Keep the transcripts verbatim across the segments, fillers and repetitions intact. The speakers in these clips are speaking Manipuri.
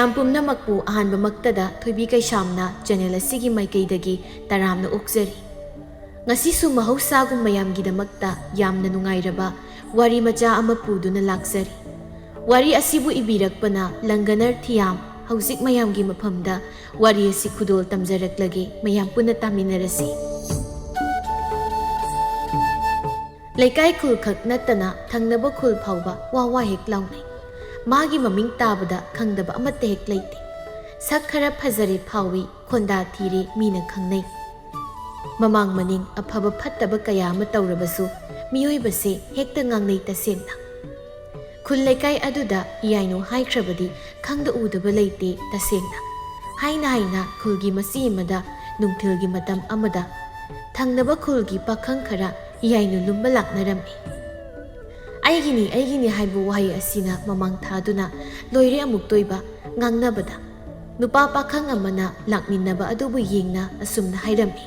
ꯃꯌꯥꯝ ꯄꯨꯝꯅꯃꯛꯄꯨ ꯑꯍꯥꯟꯕꯃꯛꯇꯗ ꯊꯣꯏꯕꯤ ꯀꯩꯁꯥꯝꯅ ꯆꯦꯅꯦꯜ ꯑꯁꯤꯒꯤ ꯃꯥꯏꯀꯩꯗꯒꯤ ꯇꯔꯥꯝꯅ ꯑꯣꯛꯆꯔꯤ꯫ ꯉꯁꯤꯁꯨ ꯃꯍꯧꯁꯥꯒꯨꯝ ꯃꯌꯥꯝꯒꯤꯗꯃꯛꯇ ꯌꯥꯝꯅ ꯅꯨꯡꯉꯥꯏꯔꯕ ꯋꯥꯔꯤ ꯃꯆꯥ ꯑꯃ ꯄꯨꯗꯨꯅ ꯂꯥꯛꯆꯔꯤ꯫ ꯋꯥꯔꯤ ꯑꯁꯤꯕꯨ ꯏꯕꯤꯔꯛꯄꯅ ꯂꯪꯒꯅꯔ ꯊꯤꯌꯥꯝ꯫ ꯍꯧꯖꯤꯛ ꯃꯌꯥꯝꯒꯤ ꯃꯐꯝꯗ ꯋꯥꯔꯤ ꯑꯁꯤ ꯈꯨꯗꯣꯜ ꯇꯝꯖꯔꯛꯂꯒꯦ, ꯃꯌꯥꯝ ꯄꯨꯟꯅ ꯇꯥꯃꯤꯟꯅꯔꯁꯤ꯫ ꯂꯩꯀꯥꯏ ꯈꯨꯜ ꯈꯛ ꯅꯠꯇꯅ ꯊꯪꯅꯕ ꯈꯨꯜ ꯐꯥꯎꯕ ꯋꯥ ꯋꯥ ꯍꯦꯛ ꯂꯥꯎꯅꯩ꯫ ꯃꯥꯒꯤ ꯃꯃꯤꯡ ꯇꯥꯕꯗ ꯈꯪꯗꯕ ꯑꯃꯠꯇ ꯍꯦꯛ ꯂꯩꯇꯦ꯫ ꯁꯛ ꯈꯔ ꯐꯖꯔꯦ ꯐꯥꯎꯏ, ꯈꯣꯟꯗꯥ ꯊꯤꯔꯦ ꯃꯤꯅ ꯈꯪꯅꯩ꯫ ꯃꯃꯥꯡ ꯃꯅꯤꯡ ꯑꯐꯕ ꯐꯠꯇꯕ ꯀꯌꯥ ꯑꯃ ꯇꯧꯔꯕꯁꯨ ꯃꯤꯑꯣꯏꯕꯁꯦ ꯍꯦꯛꯇ ꯉꯥꯡꯅꯩ ꯇꯁꯦꯡꯅ꯫ ꯈꯨꯜ ꯂꯩꯀꯥꯏ ꯑꯗꯨꯗ ꯏꯌꯥꯏꯅꯨ ꯍꯥꯏꯈ꯭ꯔꯕꯗꯤ ꯈꯪꯗ ꯎꯗꯕ ꯂꯩꯇꯦ ꯇꯁꯦꯡꯅ꯫ ꯍꯥꯏꯅ ꯍꯥꯏꯅ ꯈꯨꯜꯒꯤ ꯃꯆꯤ ꯑꯃꯗ ꯅꯨꯡꯊꯤꯜꯒꯤ ꯃꯇꯝ ꯑꯃꯗ ꯊꯪꯅꯕ ꯈꯨꯜꯒꯤ ꯄꯥꯈꯪ ꯈꯔ ꯏꯌꯥꯏꯅꯨ ꯂꯨꯝꯕ ꯂꯥꯛꯅꯔꯝꯃꯤ꯫ "ꯑꯩꯒꯤꯅꯤ, ꯑꯩꯒꯤꯅꯤ" ꯍꯥꯏꯕ ꯋꯥꯍꯩ ꯑꯁꯤꯅ ꯃꯃꯥꯡ ꯊꯥꯗꯨꯅ ꯂꯣꯏꯔꯦ ꯑꯃꯨꯛꯇꯣꯏꯕ ꯉꯥꯡꯅꯕꯗ꯫ ꯅꯨꯄꯥ ꯄꯥꯈꯪ ꯑꯃꯅ ꯂꯥꯛꯃꯤꯟꯅꯕ ꯑꯗꯨꯕꯨ ꯌꯦꯡꯅ ꯑꯁꯨꯝꯅ ꯍꯥꯏꯔꯝꯃꯤ,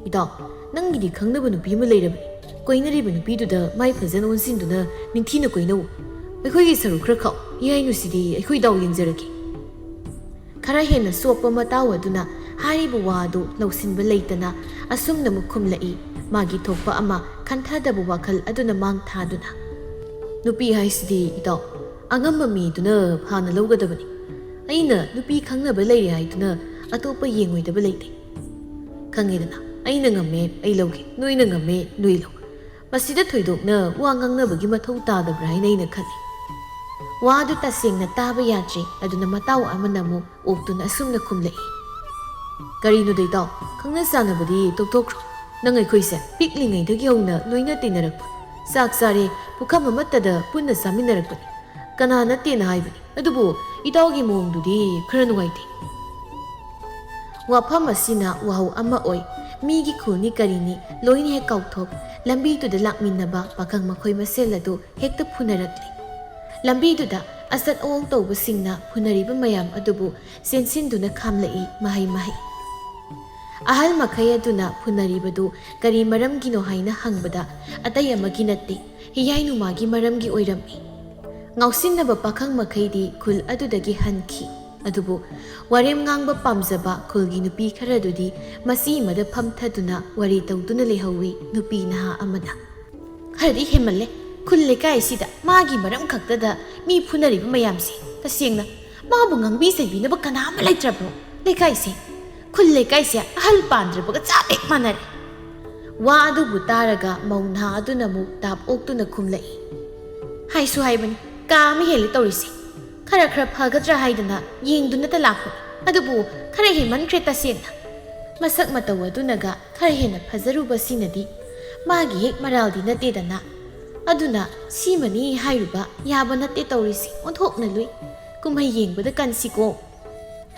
"ꯏꯇꯥꯎ, ꯅꯪꯒꯤꯗꯤ ꯈꯪꯅꯕ ꯅꯨꯄꯤ ꯑꯃ ꯂꯩꯔꯕꯅꯤ꯫ ꯀꯣꯏꯅꯔꯤꯕ ꯅꯨꯄꯤꯗꯨꯗ ꯃꯥꯏ ꯐꯖꯅ ꯑꯣꯟꯁꯤꯟꯗꯨꯅ ꯅꯤꯡꯊꯤꯅ ꯀꯣꯏꯅꯧ꯫ ꯑꯩꯈꯣꯏꯒꯤ ꯁꯔꯨꯛ ꯈꯔ ꯈꯥꯛꯎ꯫ ꯏꯌꯥꯏꯅꯨꯁꯤꯗꯤ ꯑꯩꯈꯣꯏ ꯗꯥꯎ ꯌꯦꯡꯖꯔꯒꯦ"꯫ ꯈꯔ ꯍꯦꯟꯅ ꯆꯣꯞꯄ ꯃꯇꯥꯎ ꯑꯗꯨꯅ ꯍꯥꯏꯔꯤꯕ ꯋꯥ ꯑꯗꯨ ꯂꯧꯁꯤꯟꯕ ꯂꯩꯇꯅ ꯑꯁꯨꯝꯅ ꯑꯃꯨꯛ ꯈꯨꯝꯂꯛꯏ, ꯃꯥꯒꯤ ꯊꯣꯛꯄ ꯑꯃ ꯈꯟꯊꯗꯕ ꯋꯥꯈꯜ ꯑꯗꯨꯅ ꯃꯥꯡ ꯊꯥꯗꯨꯅ꯫ "ꯅꯨꯄꯤ ꯍꯥꯏꯁꯤꯗꯤ, ꯏꯇꯥꯎ, ꯑꯉꯝꯕ ꯃꯤꯗꯨꯅ ꯐꯥꯅ ꯂꯧꯒꯗꯕꯅꯤ꯫ ꯑꯩꯅ ꯅꯨꯄꯤ ꯈꯪꯅꯕ ꯂꯩꯔꯦ ꯍꯥꯏꯗꯨꯅ ꯑꯇꯣꯞꯄ ꯌꯦꯡꯉꯣꯏꯗꯕ ꯂꯩꯇꯦ꯫ ꯈꯪꯉꯦꯗꯅ, ꯑꯩꯅ ꯉꯝꯃꯦ, ꯑꯩ ꯂꯧꯒꯦ, ꯅꯣꯏꯅ ꯉꯝꯃꯦ, ꯅꯣꯏ ꯂꯧ꯫ ꯃꯁꯤꯗ ꯊꯣꯏꯗꯣꯛꯅ ꯋꯥ ꯉꯥꯡꯅꯕꯒꯤ ꯃꯊꯧ ꯇꯥꯗꯕ꯭ꯔꯥ ꯍꯥꯏꯅ ꯑꯩꯅ ꯈꯜꯂꯤ"꯫ ꯋꯥꯗꯨ ꯇꯁꯦꯡꯅ ꯇꯥꯕ ꯌꯥꯗ꯭ꯔꯦ꯫ ꯑꯗꯨꯅ ꯃꯇꯥꯎ ꯑꯃꯅ ꯑꯃꯨꯛ ꯑꯣꯛꯇꯨꯅ ꯑꯁꯨꯝꯅ ꯈꯨꯝꯂꯛꯏ, "ꯀꯔꯤꯅꯣꯗ ꯏꯇꯥꯎ, ꯈꯪꯅ ꯆꯥꯟꯅꯕꯗꯤ ꯇꯣꯛꯊꯣꯛꯈ꯭ꯔꯣ꯫ ꯅꯪ ꯑꯩꯈꯣꯏꯁꯦ ꯄꯤꯛꯂꯤꯉꯩꯗꯒꯤ ꯍꯧꯅ ꯂꯣꯏꯅ ꯇꯤꯟꯅꯔꯛꯄ, ꯆꯥꯛ ꯆꯥꯔꯦ, ꯄꯨꯈꯝ ꯑꯃꯠꯇꯗ ꯄꯨꯟꯅ ꯆꯥꯃꯤꯟꯅꯔꯛꯄꯅꯤ꯫ ꯀꯅꯥ ꯅꯠꯇꯦꯅ ꯍꯥꯏꯕꯅꯤ? ꯑꯗꯨꯕꯨ ꯏꯇꯥꯎꯒꯤ ꯃꯑꯣꯡꯗꯨꯗꯤ ꯈꯔ ꯅꯨꯡꯉꯥꯏꯇꯦ"꯫ ꯋꯥꯐꯝ ꯑꯁꯤꯅ ꯋꯥꯍꯧ ꯑꯃ ꯑꯣꯏ꯫ ꯃꯤꯒꯤ ꯈꯨꯜꯅꯤ ꯀꯔꯤꯅꯤ ꯂꯣꯏꯅ ꯍꯦꯛ ꯀꯥꯎꯊꯣꯛ, ꯂꯝꯕꯤꯗꯨꯗ ꯂꯥꯛꯃꯤꯟꯅꯕ ꯄꯥꯈꯪ ꯃꯈꯣꯏ ꯃꯁꯦꯜ ꯑꯗꯨ ꯍꯦꯛꯇ ꯐꯨꯅꯔꯛꯂꯤ꯫ ꯂꯝꯕꯤꯗꯨꯗ ꯑꯆꯠ ꯑꯋꯣꯡ ꯇꯧꯕꯁꯤꯡꯅ ꯐꯨꯅꯔꯤꯕ ꯃꯌꯥꯝ ꯑꯗꯨꯕꯨ ꯆꯦꯟꯁꯤꯟꯗꯨꯅ ꯈꯥꯝꯂꯛꯏ ꯃꯍꯩ ꯃꯍꯩ꯫ ꯑꯍꯜ ꯃꯈꯩ ꯑꯗꯨꯅ ꯐꯨꯅꯔꯤꯕꯗꯨ ꯀꯔꯤ ꯃꯔꯝꯒꯤꯅꯣ ꯍꯥꯏꯅ ꯍꯪꯕꯗ, ꯑꯇꯩ ꯑꯃꯒꯤ ꯅꯠꯇꯦ, ꯍꯤꯌꯥꯏ ꯅꯨꯃꯥꯒꯤ ꯃꯔꯝꯒꯤ ꯑꯣꯏꯔꯝꯃꯤ꯫ ꯉꯥꯎꯁꯤꯟꯅꯕ ꯄꯥꯈꯪ ꯃꯈꯩꯗꯤ ꯈꯨꯜ ꯑꯗꯨꯗꯒꯤ ꯍꯟꯈꯤ꯫ ꯑꯗꯨꯕꯨ ꯋꯥꯔꯦꯝ ꯉꯥꯡꯕ ꯄꯥꯝꯖꯕ ꯈꯨꯜꯒꯤ ꯅꯨꯄꯤ ꯈꯔꯗꯨꯗꯤ ꯃꯆꯤ ꯑꯃꯗ ꯐꯝꯊꯗꯨꯅ ꯋꯥꯔꯤ ꯇꯧꯗꯨꯅ ꯂꯩꯍꯧꯋꯤ ꯅꯨꯄꯤ ꯅꯍꯥ ꯑꯃꯅ꯫ "ꯈꯔꯗꯤ ꯍꯦꯟꯃꯜꯂꯦ꯫ ꯈꯨꯜ ꯂꯩꯀꯥꯏ ꯑꯁꯤꯗ ꯃꯥꯒꯤ ꯃꯔꯝ ꯈꯛꯇꯗ ꯃꯤ ꯐꯨꯅꯔꯤꯕ ꯃꯌꯥꯝꯁꯦ꯫ ꯇꯁꯦꯡꯅ ꯃꯥꯕꯨ ꯉꯥꯡꯕꯤ ꯆꯩꯕꯤꯅꯕ ꯀꯅꯥ ꯑꯃ ꯂꯩꯇ꯭ꯔꯕ꯭ꯔꯣ ꯂꯩꯀꯥꯏꯁꯦ? ꯈꯨꯜ ꯂꯩꯀꯥꯏꯁꯦ ꯑꯍꯜ ꯄꯥꯟꯗ꯭ꯔꯕꯒ ꯆꯞ ꯍꯦꯛ ꯃꯥꯟꯅꯔꯦ"꯫ ꯋꯥ ꯑꯗꯨꯕꯨ ꯇꯥꯔꯒ ꯃꯧ ꯅꯍꯥ ꯑꯗꯨꯅ ꯑꯃꯨꯛ ꯇꯥꯞ ꯑꯣꯛꯇꯨꯅ ꯈꯨꯝꯂꯛꯏ꯫ "ꯍꯥꯏꯁꯨ ꯍꯥꯏꯕꯅꯤ, ꯀꯥ ꯑꯃ ꯍꯦꯜꯂꯦ ꯇꯧꯔꯤꯁꯦ꯫ ꯈꯔ ꯈꯔ ꯐꯒꯗ꯭ꯔꯥ ꯍꯥꯏꯗꯅ ꯌꯦꯡꯗꯨꯅꯇ ꯂꯥꯛꯄꯅꯤ꯫ ꯑꯗꯨꯕꯨ ꯈꯔ ꯍꯦꯟꯃꯟꯈ꯭ꯔꯦ ꯇꯁꯦꯡꯅ꯫ ꯃꯁꯛ ꯃꯇꯧ ꯑꯗꯨꯅꯒ ꯈꯔ ꯍꯦꯟꯅ ꯐꯖꯔꯨꯕꯁꯤꯅꯗꯤ ꯃꯥꯒꯤ ꯍꯦꯛ ꯃꯔꯥꯜꯗꯤ ꯅꯠꯇꯦꯗꯅ꯫ ꯑꯗꯨꯅ ꯁꯤꯃꯅꯤ ꯍꯥꯏꯔꯨꯕ ꯌꯥꯕ ꯅꯠꯇꯦ ꯇꯧꯔꯤꯁꯦ꯫ ꯑꯣꯟꯊꯣꯛꯅ ꯂꯨꯏ꯫ ꯀꯨꯝꯍꯩ ꯌꯦꯡꯕꯗ ꯀꯟꯁꯤꯀꯣ꯫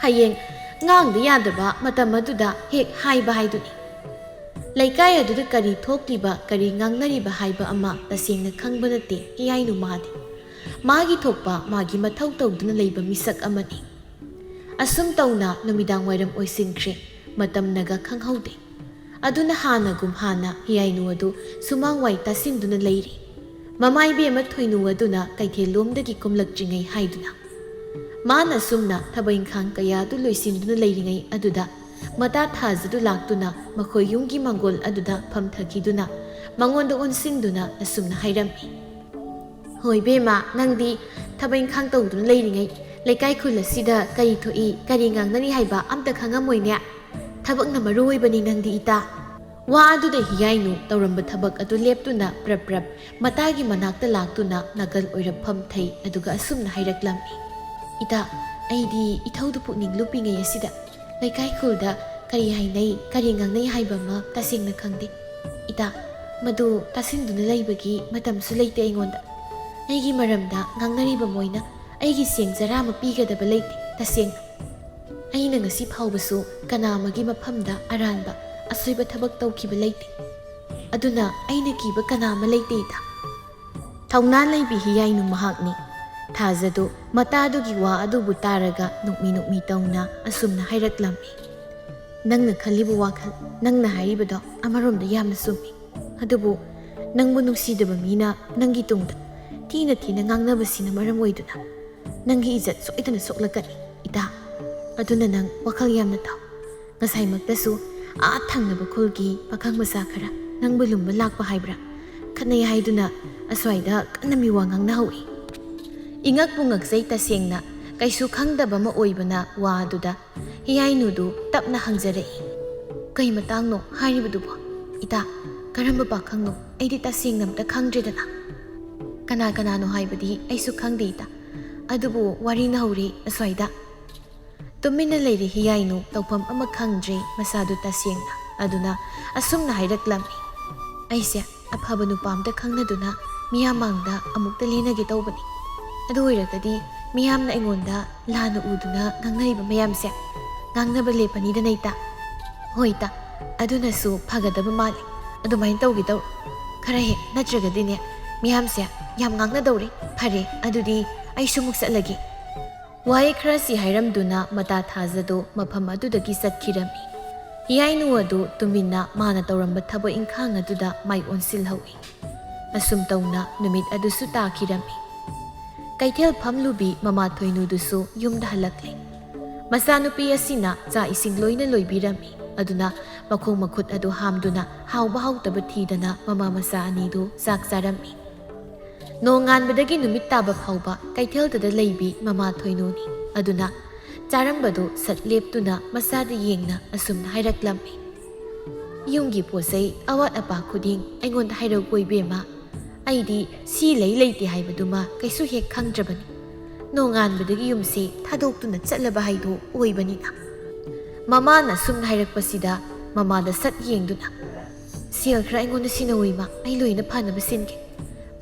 ꯍꯌꯦꯡ ꯉꯥꯡꯗ ꯌꯥꯗꯕ ꯃꯇꯝ ꯑꯗꯨꯗ ꯍꯦꯛ ꯍꯥꯏꯕ ꯍꯥꯏꯗꯨꯅꯤ"꯫ ꯂꯩꯀꯥꯏ ꯑꯗꯨꯗ ꯀꯔꯤ ꯊꯣꯛꯂꯤꯕ, ꯀꯔꯤ ꯉꯥꯡꯅꯔꯤꯕ ꯍꯥꯏꯕ ꯑꯃ ꯇꯁꯦꯡꯅ ꯈꯪꯕ ꯅꯠꯇꯦ ꯏꯌꯥꯏꯅꯨ ꯃꯥꯗꯤ꯫ ꯃꯥꯒꯤ ꯊꯣꯛꯄ ꯃꯥꯒꯤ ꯃꯊꯧ ꯇꯧꯗꯨꯅ ꯂꯩꯕ ꯃꯤꯁꯛ ꯑꯃꯅꯤ꯫ ꯑꯁꯨꯝ ꯇꯧꯅ ꯅꯨꯃꯤꯗꯥꯡ ꯋꯥꯏꯔꯝ ꯑꯣꯏꯁꯤꯟꯈ꯭ꯔꯦ꯫ ꯃꯇꯝꯅꯒ ꯈꯪꯍꯧꯗꯦ꯫ ꯑꯗꯨꯅ ꯍꯥꯟꯅꯒꯨꯝ ꯍꯥꯟꯅ ꯍꯤꯌꯥꯏꯅꯨ ꯑꯗꯨ ꯁꯨꯃꯥꯡ ꯋꯥꯏ ꯇꯥꯁꯤꯟꯗꯨꯅ ꯂꯩꯔꯤ꯫ ꯃꯃꯥ ꯏꯕꯦꯝꯃ ꯊꯣꯏꯅꯨ ꯑꯗꯨꯅ ꯀꯩꯊꯦꯜꯂꯣꯝꯗꯒꯤ ꯀꯨꯝꯂꯛꯇ꯭ꯔꯤꯉꯩ ꯍꯥꯏꯗꯨꯅ꯫ ꯃꯥꯅ ꯑꯁꯨꯝꯅ ꯊꯕꯛ ꯏꯪꯈꯥꯡ ꯀꯌꯥ ꯑꯗꯨ ꯂꯣꯏꯁꯤꯟꯗꯨꯅ ꯂꯩꯔꯤꯉꯩ ꯑꯗꯨꯗ ꯃꯇꯥ ꯊꯥꯖꯗꯨ ꯂꯥꯛꯇꯨꯅ ꯃꯈꯣꯏ ꯌꯨꯝꯒꯤ ꯃꯥꯡꯒꯣꯜ ꯑꯗꯨꯗ ꯐꯝꯊꯈꯤꯗꯨꯅ ꯃꯉꯣꯟꯗ ꯑꯣꯟꯁꯤꯟꯗꯨꯅ ꯑꯁꯨꯝꯅ ꯍꯥꯏꯔꯝꯃꯤ꯫ "ꯍꯣꯏ ꯏꯕꯦꯝꯃ, ꯅꯪꯗꯤ ꯊꯕꯛ ꯏꯪꯈꯥꯡ ꯇꯧꯗꯨꯅ ꯂꯩꯔꯤꯉꯩ ꯂꯩꯀꯥꯏ ꯈꯨꯜ ꯑꯁꯤꯗ ꯀꯔꯤ ꯊꯣꯛꯏ, ꯀꯔꯤ ꯉꯥꯡꯅꯔꯤ ꯍꯥꯏꯕ ꯑꯝꯇ ꯈꯪꯉꯝꯃꯣꯏꯅꯦ꯫ ꯊꯕꯛꯅ ꯃꯔꯨ ꯑꯣꯏꯕꯅꯤ ꯅꯪꯗꯤ ꯏꯇꯥ"꯫ ꯋꯥ ꯑꯗꯨꯗ ꯍꯤꯌꯥꯏꯅꯨ ꯇꯧꯔꯝꯕ ꯊꯕꯛ ꯑꯗꯨ ꯂꯦꯞꯇꯨꯅ ꯄ꯭ꯔꯞ ꯄ꯭ꯔꯞ ꯃꯇꯥꯒꯤ ꯃꯅꯥꯛꯇ ꯂꯥꯛꯇꯨꯅ ꯅꯥꯀꯜ ꯑꯣꯏꯔꯞ ꯐꯝꯊꯩ, ꯑꯗꯨꯒ ꯑꯁꯨꯝꯅ ꯍꯥꯏꯔꯛꯂꯝꯃꯤ꯫ "ꯏꯇꯥ, ꯑꯩꯗꯤ ꯏꯊꯧꯗꯨ ꯄꯨꯛꯅꯤꯡ ꯂꯨꯞꯄꯤꯉꯩ ꯑꯁꯤꯗ ꯂꯩꯀꯥꯏ ꯈꯨꯜꯗ ꯀꯔꯤ ꯍꯥꯏꯅꯩ, ꯀꯔꯤ ꯉꯥꯡꯅꯩ ꯍꯥꯏꯕ ꯑꯃ ꯇꯁꯦꯡꯅ ꯈꯪꯗꯦ꯫ ꯏꯇꯥ, ꯃꯗꯨ ꯇꯥꯁꯤꯟꯗꯨꯅ ꯂꯩꯕꯒꯤ ꯃꯇꯝꯁꯨ ꯂꯩꯇꯦ ꯑꯩꯉꯣꯟꯗ꯫ ꯑꯩꯒꯤ ꯃꯔꯝꯗ ꯉꯥꯡꯅꯔꯤꯕ ꯃꯣꯏꯅ ꯑꯩꯒꯤ ꯆꯦꯡ ꯆꯔꯥ ꯑꯃ ꯄꯤꯒꯗꯕ ꯂꯩꯇꯦ ꯇꯁꯦꯡꯅ꯫ ꯑꯩꯅ ꯉꯁꯤ ꯐꯥꯎꯕꯁꯨ ꯀꯅꯥ ꯑꯃꯒꯤ ꯃꯐꯝꯗ ꯑꯔꯥꯟꯕ, ꯑꯁꯣꯏꯕ ꯊꯕꯛ ꯇꯧꯈꯤꯕ ꯂꯩꯇꯦ꯫ ꯑꯗꯨꯅ ꯑꯩꯅ ꯀꯤꯕ ꯀꯅꯥ ꯑꯃ ꯂꯩꯇꯦ ꯏꯇꯥ"꯫ ꯊꯧꯅꯥ ꯂꯩꯕꯤ ꯍꯤꯌꯥꯏꯅꯨ ꯃꯍꯥꯛꯅꯤ꯫ ꯊꯥꯖꯗꯨ ꯃꯇꯥꯗꯨꯒꯤ ꯋꯥ ꯑꯗꯨꯕꯨ ꯇꯥꯔꯒ ꯅꯣꯛꯃꯤ ꯅꯣꯛꯃꯤ ꯇꯧꯅ ꯑꯁꯨꯝꯅ ꯍꯥꯏꯔꯛꯂꯝꯃꯤ꯫ "ꯅꯪꯅ ꯈꯜꯂꯤꯕ ꯋꯥꯈꯜ, ꯅꯪꯅ ꯍꯥꯏꯔꯤꯕꯗꯣ ꯑꯃꯔꯣꯝꯗ ꯌꯥꯝꯅ ꯆꯨꯝꯃꯤ꯫ ꯑꯗꯨꯕꯨ ꯅꯪꯕꯨ ꯅꯨꯡꯁꯤꯗꯕ ꯃꯤꯅ ꯅꯪꯒꯤ ꯇꯨꯡꯗ ꯊꯤꯅ ꯊꯤꯅ ꯉꯥꯡꯅꯕꯁꯤꯅ ꯃꯔꯝ ꯑꯣꯏꯗꯨꯅ ꯅꯪꯒꯤ ꯏꯖꯠ ꯁꯣꯏꯗꯅ ꯁꯣꯛꯂꯛꯀꯅꯤ꯫ ꯏꯇꯥ, ꯑꯗꯨꯅ ꯅꯪ ꯋꯥꯈꯜ ꯌꯥꯝꯅ ꯇꯥꯎ꯫ ꯉꯁꯥꯏꯃꯛꯇꯁꯨ ꯑꯥ ꯊꯪꯅꯕ ꯈꯨꯜꯒꯤ ꯄꯥꯈꯪ ꯃꯆꯥ ꯈꯔ ꯅꯪꯕꯨ ꯂꯨꯝꯕ ꯂꯥꯛꯄ ꯍꯥꯏꯕ꯭ꯔꯥ, ꯈꯠꯅꯩ ꯍꯥꯏꯗꯨꯅ ꯑꯁ꯭ꯋꯥꯏꯗ ꯀꯟꯅ ꯃꯤꯋꯥ ꯉꯥꯡꯅꯍꯧꯏ꯫ ꯏꯉꯛꯄꯨ ꯉꯛꯆꯩ ꯇꯁꯦꯡꯅ, ꯀꯩꯁꯨ ꯈꯪꯗꯕ ꯑꯃ ꯑꯣꯏꯕꯅ ꯋꯥ ꯑꯗꯨꯗ ꯍꯤꯌꯥꯏꯅꯨꯗꯨ ꯇꯞꯅ ꯍꯪꯖꯔꯛꯏ꯫ "ꯀꯩ ꯃꯇꯥꯡꯅꯣ ꯍꯥꯏꯔꯤꯕꯗꯨꯕꯣ? ꯏꯇꯥ, ꯀꯔꯝꯕ ꯄꯥꯈꯪꯅꯣ? ꯑꯩꯗꯤ ꯇꯁꯦꯡꯅ ꯑꯝꯇ ꯈꯪꯗ꯭ꯔꯦꯗꯅ꯫" "ꯀꯅꯥ ꯀꯅꯥꯅꯣ ꯍꯥꯏꯕꯗꯤ ꯑꯩꯁꯨ ꯈꯪꯗꯦ ꯏꯇꯥ, ꯑꯗꯨꯕꯨ ꯋꯥꯔꯤꯅ ꯍꯧꯔꯦ ꯑꯁ꯭ꯋꯥꯏꯗ꯫" ꯇꯨꯃꯤꯟꯅ ꯂꯩꯔꯤ ꯍꯤꯌꯥꯏꯅꯨ ꯇꯧꯐꯝ ꯑꯃ ꯈꯪꯗ꯭ꯔꯦ ꯃꯁꯥꯗꯨ ꯇꯁꯦꯡꯅ꯫ ꯑꯗꯨꯅ ꯑꯁꯨꯝꯅ ꯍꯥꯏꯔꯛꯂꯝꯃꯤ, "ꯑꯩꯁꯦ ꯑꯐꯕ ꯅꯨꯄꯥ ꯑꯝꯇ ꯈꯪꯅꯗꯨꯅ ꯃꯤꯌꯥꯝ ꯃꯥꯡꯗ ꯑꯃꯨꯛꯇ ꯂꯦꯟꯅꯒꯦ ꯇꯧꯕꯅꯤ꯫ ꯑꯗꯨ ꯑꯣꯏꯔꯒꯗꯤ ꯃꯤꯌꯥꯝꯅ ꯑꯩꯉꯣꯟꯗ ꯂꯥꯟꯅ ꯎꯗꯨꯅ ꯉꯥꯡꯅꯔꯤꯕ ꯃꯌꯥꯝꯁꯦ ꯉꯥꯡꯅꯕ ꯂꯦꯞꯄꯅꯤꯗꯅ ꯏꯇꯥ?" "ꯍꯣꯏ ꯏꯇꯥ, ꯑꯗꯨꯅꯁꯨ ꯐꯒꯗꯕ ꯃꯥꯜꯂꯦ꯫ ꯑꯗꯨꯃꯥꯏꯅ ꯇꯧꯒꯦ ꯇꯧꯔꯣ꯫ ꯈꯔ ꯍꯦꯛ ꯅꯠꯇ꯭ꯔꯒꯗꯤꯅꯦ ꯃꯤꯌꯥꯝꯁꯦ ꯌꯥꯝ ꯉꯥꯡꯅꯗꯧꯔꯦ꯫ ꯐꯔꯦ, ꯑꯗꯨꯗꯤ ꯑꯩꯁꯨ ꯑꯃꯨꯛ ꯆꯠꯂꯒꯦ꯫" ꯋꯥꯍꯩ ꯈꯔꯁꯤ ꯍꯥꯏꯔꯝꯗꯨꯅ ꯃꯇꯥ ꯊꯥꯖꯗꯣ ꯃꯐꯝ ꯑꯗꯨꯗꯒꯤ ꯆꯠꯈꯤꯔꯝꯃꯤ꯫ ꯍꯤꯌꯥꯏꯅꯨ ꯑꯗꯨ ꯇꯨꯃꯤꯟꯅ ꯃꯥꯅ ꯇꯧꯔꯝꯕ ꯊꯕꯛ ꯏꯪꯈꯥꯡ ꯑꯗꯨꯗ ꯃꯥꯏ ꯑꯣꯟꯁꯤꯜꯍꯧꯏ꯫ ꯑꯁꯨꯝ ꯇꯧꯅ ꯅꯨꯃꯤꯠ ꯑꯗꯨꯁꯨ ꯇꯥꯈꯤꯔꯝꯃꯤ꯫ ꯀꯩꯊꯦꯜ ꯐꯝꯂꯨꯕꯤ ꯃꯃꯥ ꯊꯣꯏꯅꯨꯗꯨꯁꯨ ꯌꯨꯝꯗ ꯍꯜꯂꯛꯂꯦ꯫ ꯃꯆꯥꯅꯨꯄꯤ ꯑꯁꯤꯅ ꯆꯥꯛ ꯏꯁꯤꯡ ꯂꯣꯏꯅ ꯂꯣꯏꯕꯤꯔꯝꯃꯤ꯫ ꯑꯗꯨꯅ ꯃꯈꯣꯡ ꯃꯈꯨꯠ ꯑꯗꯨ ꯍꯥꯝꯗꯨꯅ ꯍꯥꯎꯕ ꯍꯥꯎꯇꯕ ꯊꯤꯗꯅ ꯃꯃꯥ ꯃꯆꯥ ꯑꯅꯤꯗꯨ ꯆꯥꯛ ꯆꯥꯔꯝꯃꯤ꯫ ꯅꯣꯡꯉꯥꯟꯕꯗꯒꯤ ꯅꯨꯃꯤꯠ ꯇꯥꯕ ꯐꯥꯎꯕ ꯀꯩꯊꯦꯜꯗꯨꯗ ꯂꯩꯕꯤ ꯃꯃꯥ ꯊꯣꯏꯅꯨꯅꯤ꯫ ꯑꯗꯨꯅ ꯆꯥꯔꯝꯕꯗꯨ ꯁꯠ ꯂꯦꯞꯇꯨꯅ ꯃꯆꯥꯗ ꯌꯦꯡꯅ ꯑꯁꯨꯝꯅ ꯍꯥꯏꯔꯛꯂꯝꯃꯤ, "ꯌꯨꯝꯒꯤ ꯄꯣꯠ ꯆꯩ ꯑꯋꯥꯠ ꯑꯄꯥ ꯈꯨꯗꯤꯡ ꯑꯩꯉꯣꯟꯗ ꯍꯥꯏꯔꯛꯎꯀꯣ ꯏꯕꯦꯝꯃ꯫ ꯑꯩꯗꯤ ꯁꯤ ꯂꯩ ꯂꯩꯇꯦ ꯍꯥꯏꯕꯗꯨꯃ ꯀꯩꯁꯨ ꯍꯦꯛ ꯈꯪꯗ꯭ꯔꯕꯅꯤ꯫ ꯅꯣꯡꯉꯥꯟꯕꯗꯒꯤ ꯌꯨꯝꯁꯦ ꯊꯥꯗꯣꯛꯇꯨꯅ ꯆꯠꯂꯕ ꯍꯥꯏꯗꯨ ꯑꯣꯏꯕꯅꯤꯅ꯫" ꯃꯃꯥꯅ ꯁꯨꯝ ꯍꯥꯏꯔꯛꯄꯁꯤꯗ ꯃꯃꯥꯗ ꯁꯠ ꯌꯦꯡꯗꯨꯅ, "ꯁꯦꯜ ꯈꯔ ꯑꯩꯉꯣꯟꯗ ꯁꯤꯟꯅꯧ ꯏꯃꯥ, ꯑꯩ ꯂꯣꯏꯅ ꯐꯅꯕ ꯁꯤꯟꯒꯦ꯫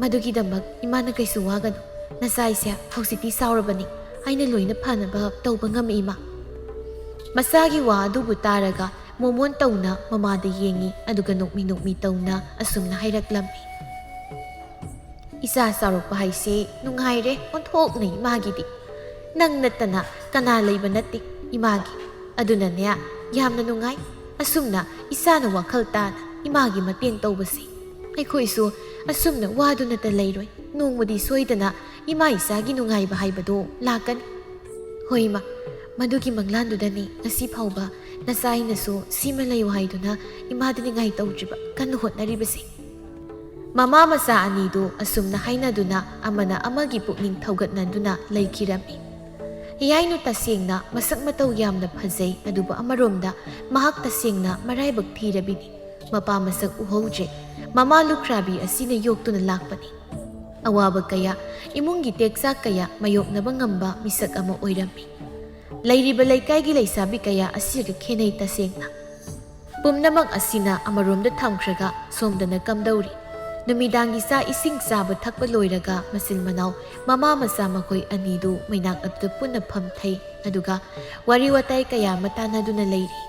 ꯃꯗꯨꯒꯤꯗꯃꯛ ꯏꯃꯥꯅ ꯀꯩꯁꯨ ꯋꯥꯒꯅꯨ, ꯅꯆꯥ ꯑꯩꯁꯦ ꯍꯧꯖꯤꯛꯇꯤ ꯆꯥꯎꯔꯕꯅꯤ, ꯑꯩꯅ ꯂꯣꯏꯅ ꯐꯅꯕ ꯇꯧꯕ ꯉꯝꯃꯤ ꯏꯃꯥ꯫" ꯃꯆꯥꯒꯤ ꯋꯥ ꯑꯗꯨꯕꯨ ꯇꯥꯔꯒ ꯃꯣꯃꯣꯟ ꯇꯧꯅ ꯃꯃꯥꯗ ꯌꯦꯡꯉꯤ, ꯑꯗꯨꯒ ꯅꯣꯛꯃꯤ ꯅꯣꯛꯃꯤ ꯇꯧꯅ ꯑꯁꯨꯝꯅ ꯍꯥꯏꯔꯛꯂꯝꯃꯤ, "ꯏꯆꯥ ꯆꯥꯎꯔꯛꯄ ꯍꯥꯏꯁꯦ ꯅꯨꯡꯉꯥꯏꯔꯦ ꯑꯣꯟꯊꯣꯛꯅ ꯏꯃꯥꯒꯤꯗꯤ꯫ ꯅꯪ ꯅꯠꯇꯅ ꯀꯅꯥ ꯂꯩꯕ ꯅꯠꯇꯦ ꯏꯃꯥꯒꯤ꯫ ꯑꯗꯨꯅꯅꯦ ꯌꯥꯝꯅ ꯅꯨꯡꯉꯥꯏ ꯑꯁꯨꯝꯅ ꯏꯆꯥꯅ ꯋꯥꯈꯜ ꯇꯥꯅ ꯏꯃꯥꯒꯤ ꯃꯇꯦꯡ ꯇꯧꯕꯁꯦ꯫ ꯑꯩꯈꯣꯏꯁꯨ ꯑꯁꯨꯝꯅ ꯋꯥꯗꯨꯅꯇ ꯂꯩꯔꯣꯏ, ꯅꯣꯡꯃꯗꯤ ꯁꯣꯏꯗꯅ ꯏꯃꯥ ꯏꯆꯥꯒꯤ ꯅꯨꯡꯉꯥꯏꯕ ꯍꯥꯏꯕꯗꯣ ꯂꯥꯛꯀꯅꯤ꯫" ꯍꯣꯏ ꯏꯃꯥ, ꯃꯗꯨꯒꯤ ꯃꯪꯂꯥꯟꯗꯨꯗꯅꯤ ꯉꯁꯤ ꯐꯥꯎꯕ ꯅꯆꯥ ꯑꯩꯅꯁꯨ ꯁꯤꯃ ꯂꯩꯌꯨ ꯍꯥꯏꯗꯨꯅ ꯏꯃꯥꯗ ꯅꯤꯡꯉꯥꯏ ꯇꯧꯗ꯭ꯔꯤꯕ ꯀꯟꯅ ꯍꯣꯠꯅꯔꯤꯕꯁꯦ꯫ ꯃꯃꯥ ꯃꯆꯥ ꯑꯅꯤꯗꯨ ꯑꯁꯨꯝꯅ ꯍꯥꯏꯅꯗꯨꯅ ꯑꯃꯅ ꯑꯃꯒꯤ ꯄꯨꯛꯅꯤꯡ ꯊꯧꯒꯠꯅꯗꯨꯅ ꯂꯩꯈꯤꯔꯝꯃꯤ꯫ ꯍꯤꯌꯥꯏꯅꯨ ꯇꯁꯦꯡꯅ ꯃꯁꯛ ꯃꯇꯧ ꯌꯥꯝꯅ ꯐꯖꯩ, ꯑꯗꯨꯕꯨ ꯑꯃꯔꯣꯝꯗ ꯃꯍꯥꯛ ꯇꯁꯦꯡꯅ ꯃꯔꯥꯏꯕꯛ ꯊꯤꯔꯕꯤꯅꯤ꯫ ꯃꯄꯥ ꯃꯁꯛ ꯎꯍꯧꯗ꯭ꯔꯦ, ꯃꯃꯥ ꯂꯨꯈ꯭ꯔꯥꯕꯤ ꯑꯁꯤꯅ ꯌꯣꯛꯇꯨꯅ ꯂꯥꯛꯄꯅꯤ꯫ ꯑꯋꯥꯕ ꯀꯌꯥ, ꯏꯃꯨꯡꯒꯤ ꯇꯦꯛꯆꯥꯛ ꯀꯌꯥ ꯃꯥꯌꯣꯛꯅꯕ ꯉꯝꯕ ꯃꯤꯁꯛ ꯑꯃ ꯑꯣꯏꯔꯝꯃꯤ꯫ ꯂꯩꯔꯤꯕ ꯂꯩꯀꯥꯏꯒꯤ ꯂꯩꯁꯥꯕꯤ ꯀꯌꯥ ꯑꯁꯤꯒ ꯈꯦꯠꯅꯩ ꯇꯁꯦꯡꯅ꯫ ꯄꯨꯝꯅꯃꯛ ꯑꯁꯤꯅ ꯑꯃꯔꯣꯝꯗ ꯊꯝꯈ꯭ꯔꯒ ꯁꯣꯝꯗꯅ ꯀꯝꯗꯧꯔꯤ? ꯅꯨꯃꯤꯗꯥꯡꯒꯤ ꯆꯥꯛ ꯏꯁꯤꯡ ꯆꯥꯕ ꯊꯛꯄ ꯂꯣꯏꯔꯒ ꯃꯆꯤꯟ ꯃꯅꯥꯎ ꯃꯃꯥ ꯃꯆꯥ ꯃꯈꯣꯏ ꯑꯅꯤꯗꯨ ꯃꯩꯅꯥꯛ ꯑꯗꯨꯗ ꯄꯨꯟꯅ ꯐꯝꯊꯩ, ꯑꯗꯨꯒ ꯋꯥꯔꯤ ꯋꯥꯇꯥꯏ ꯀꯌꯥ ꯑꯃ ꯇꯥꯟꯅꯗꯨꯅ ꯂꯩꯔꯤ꯫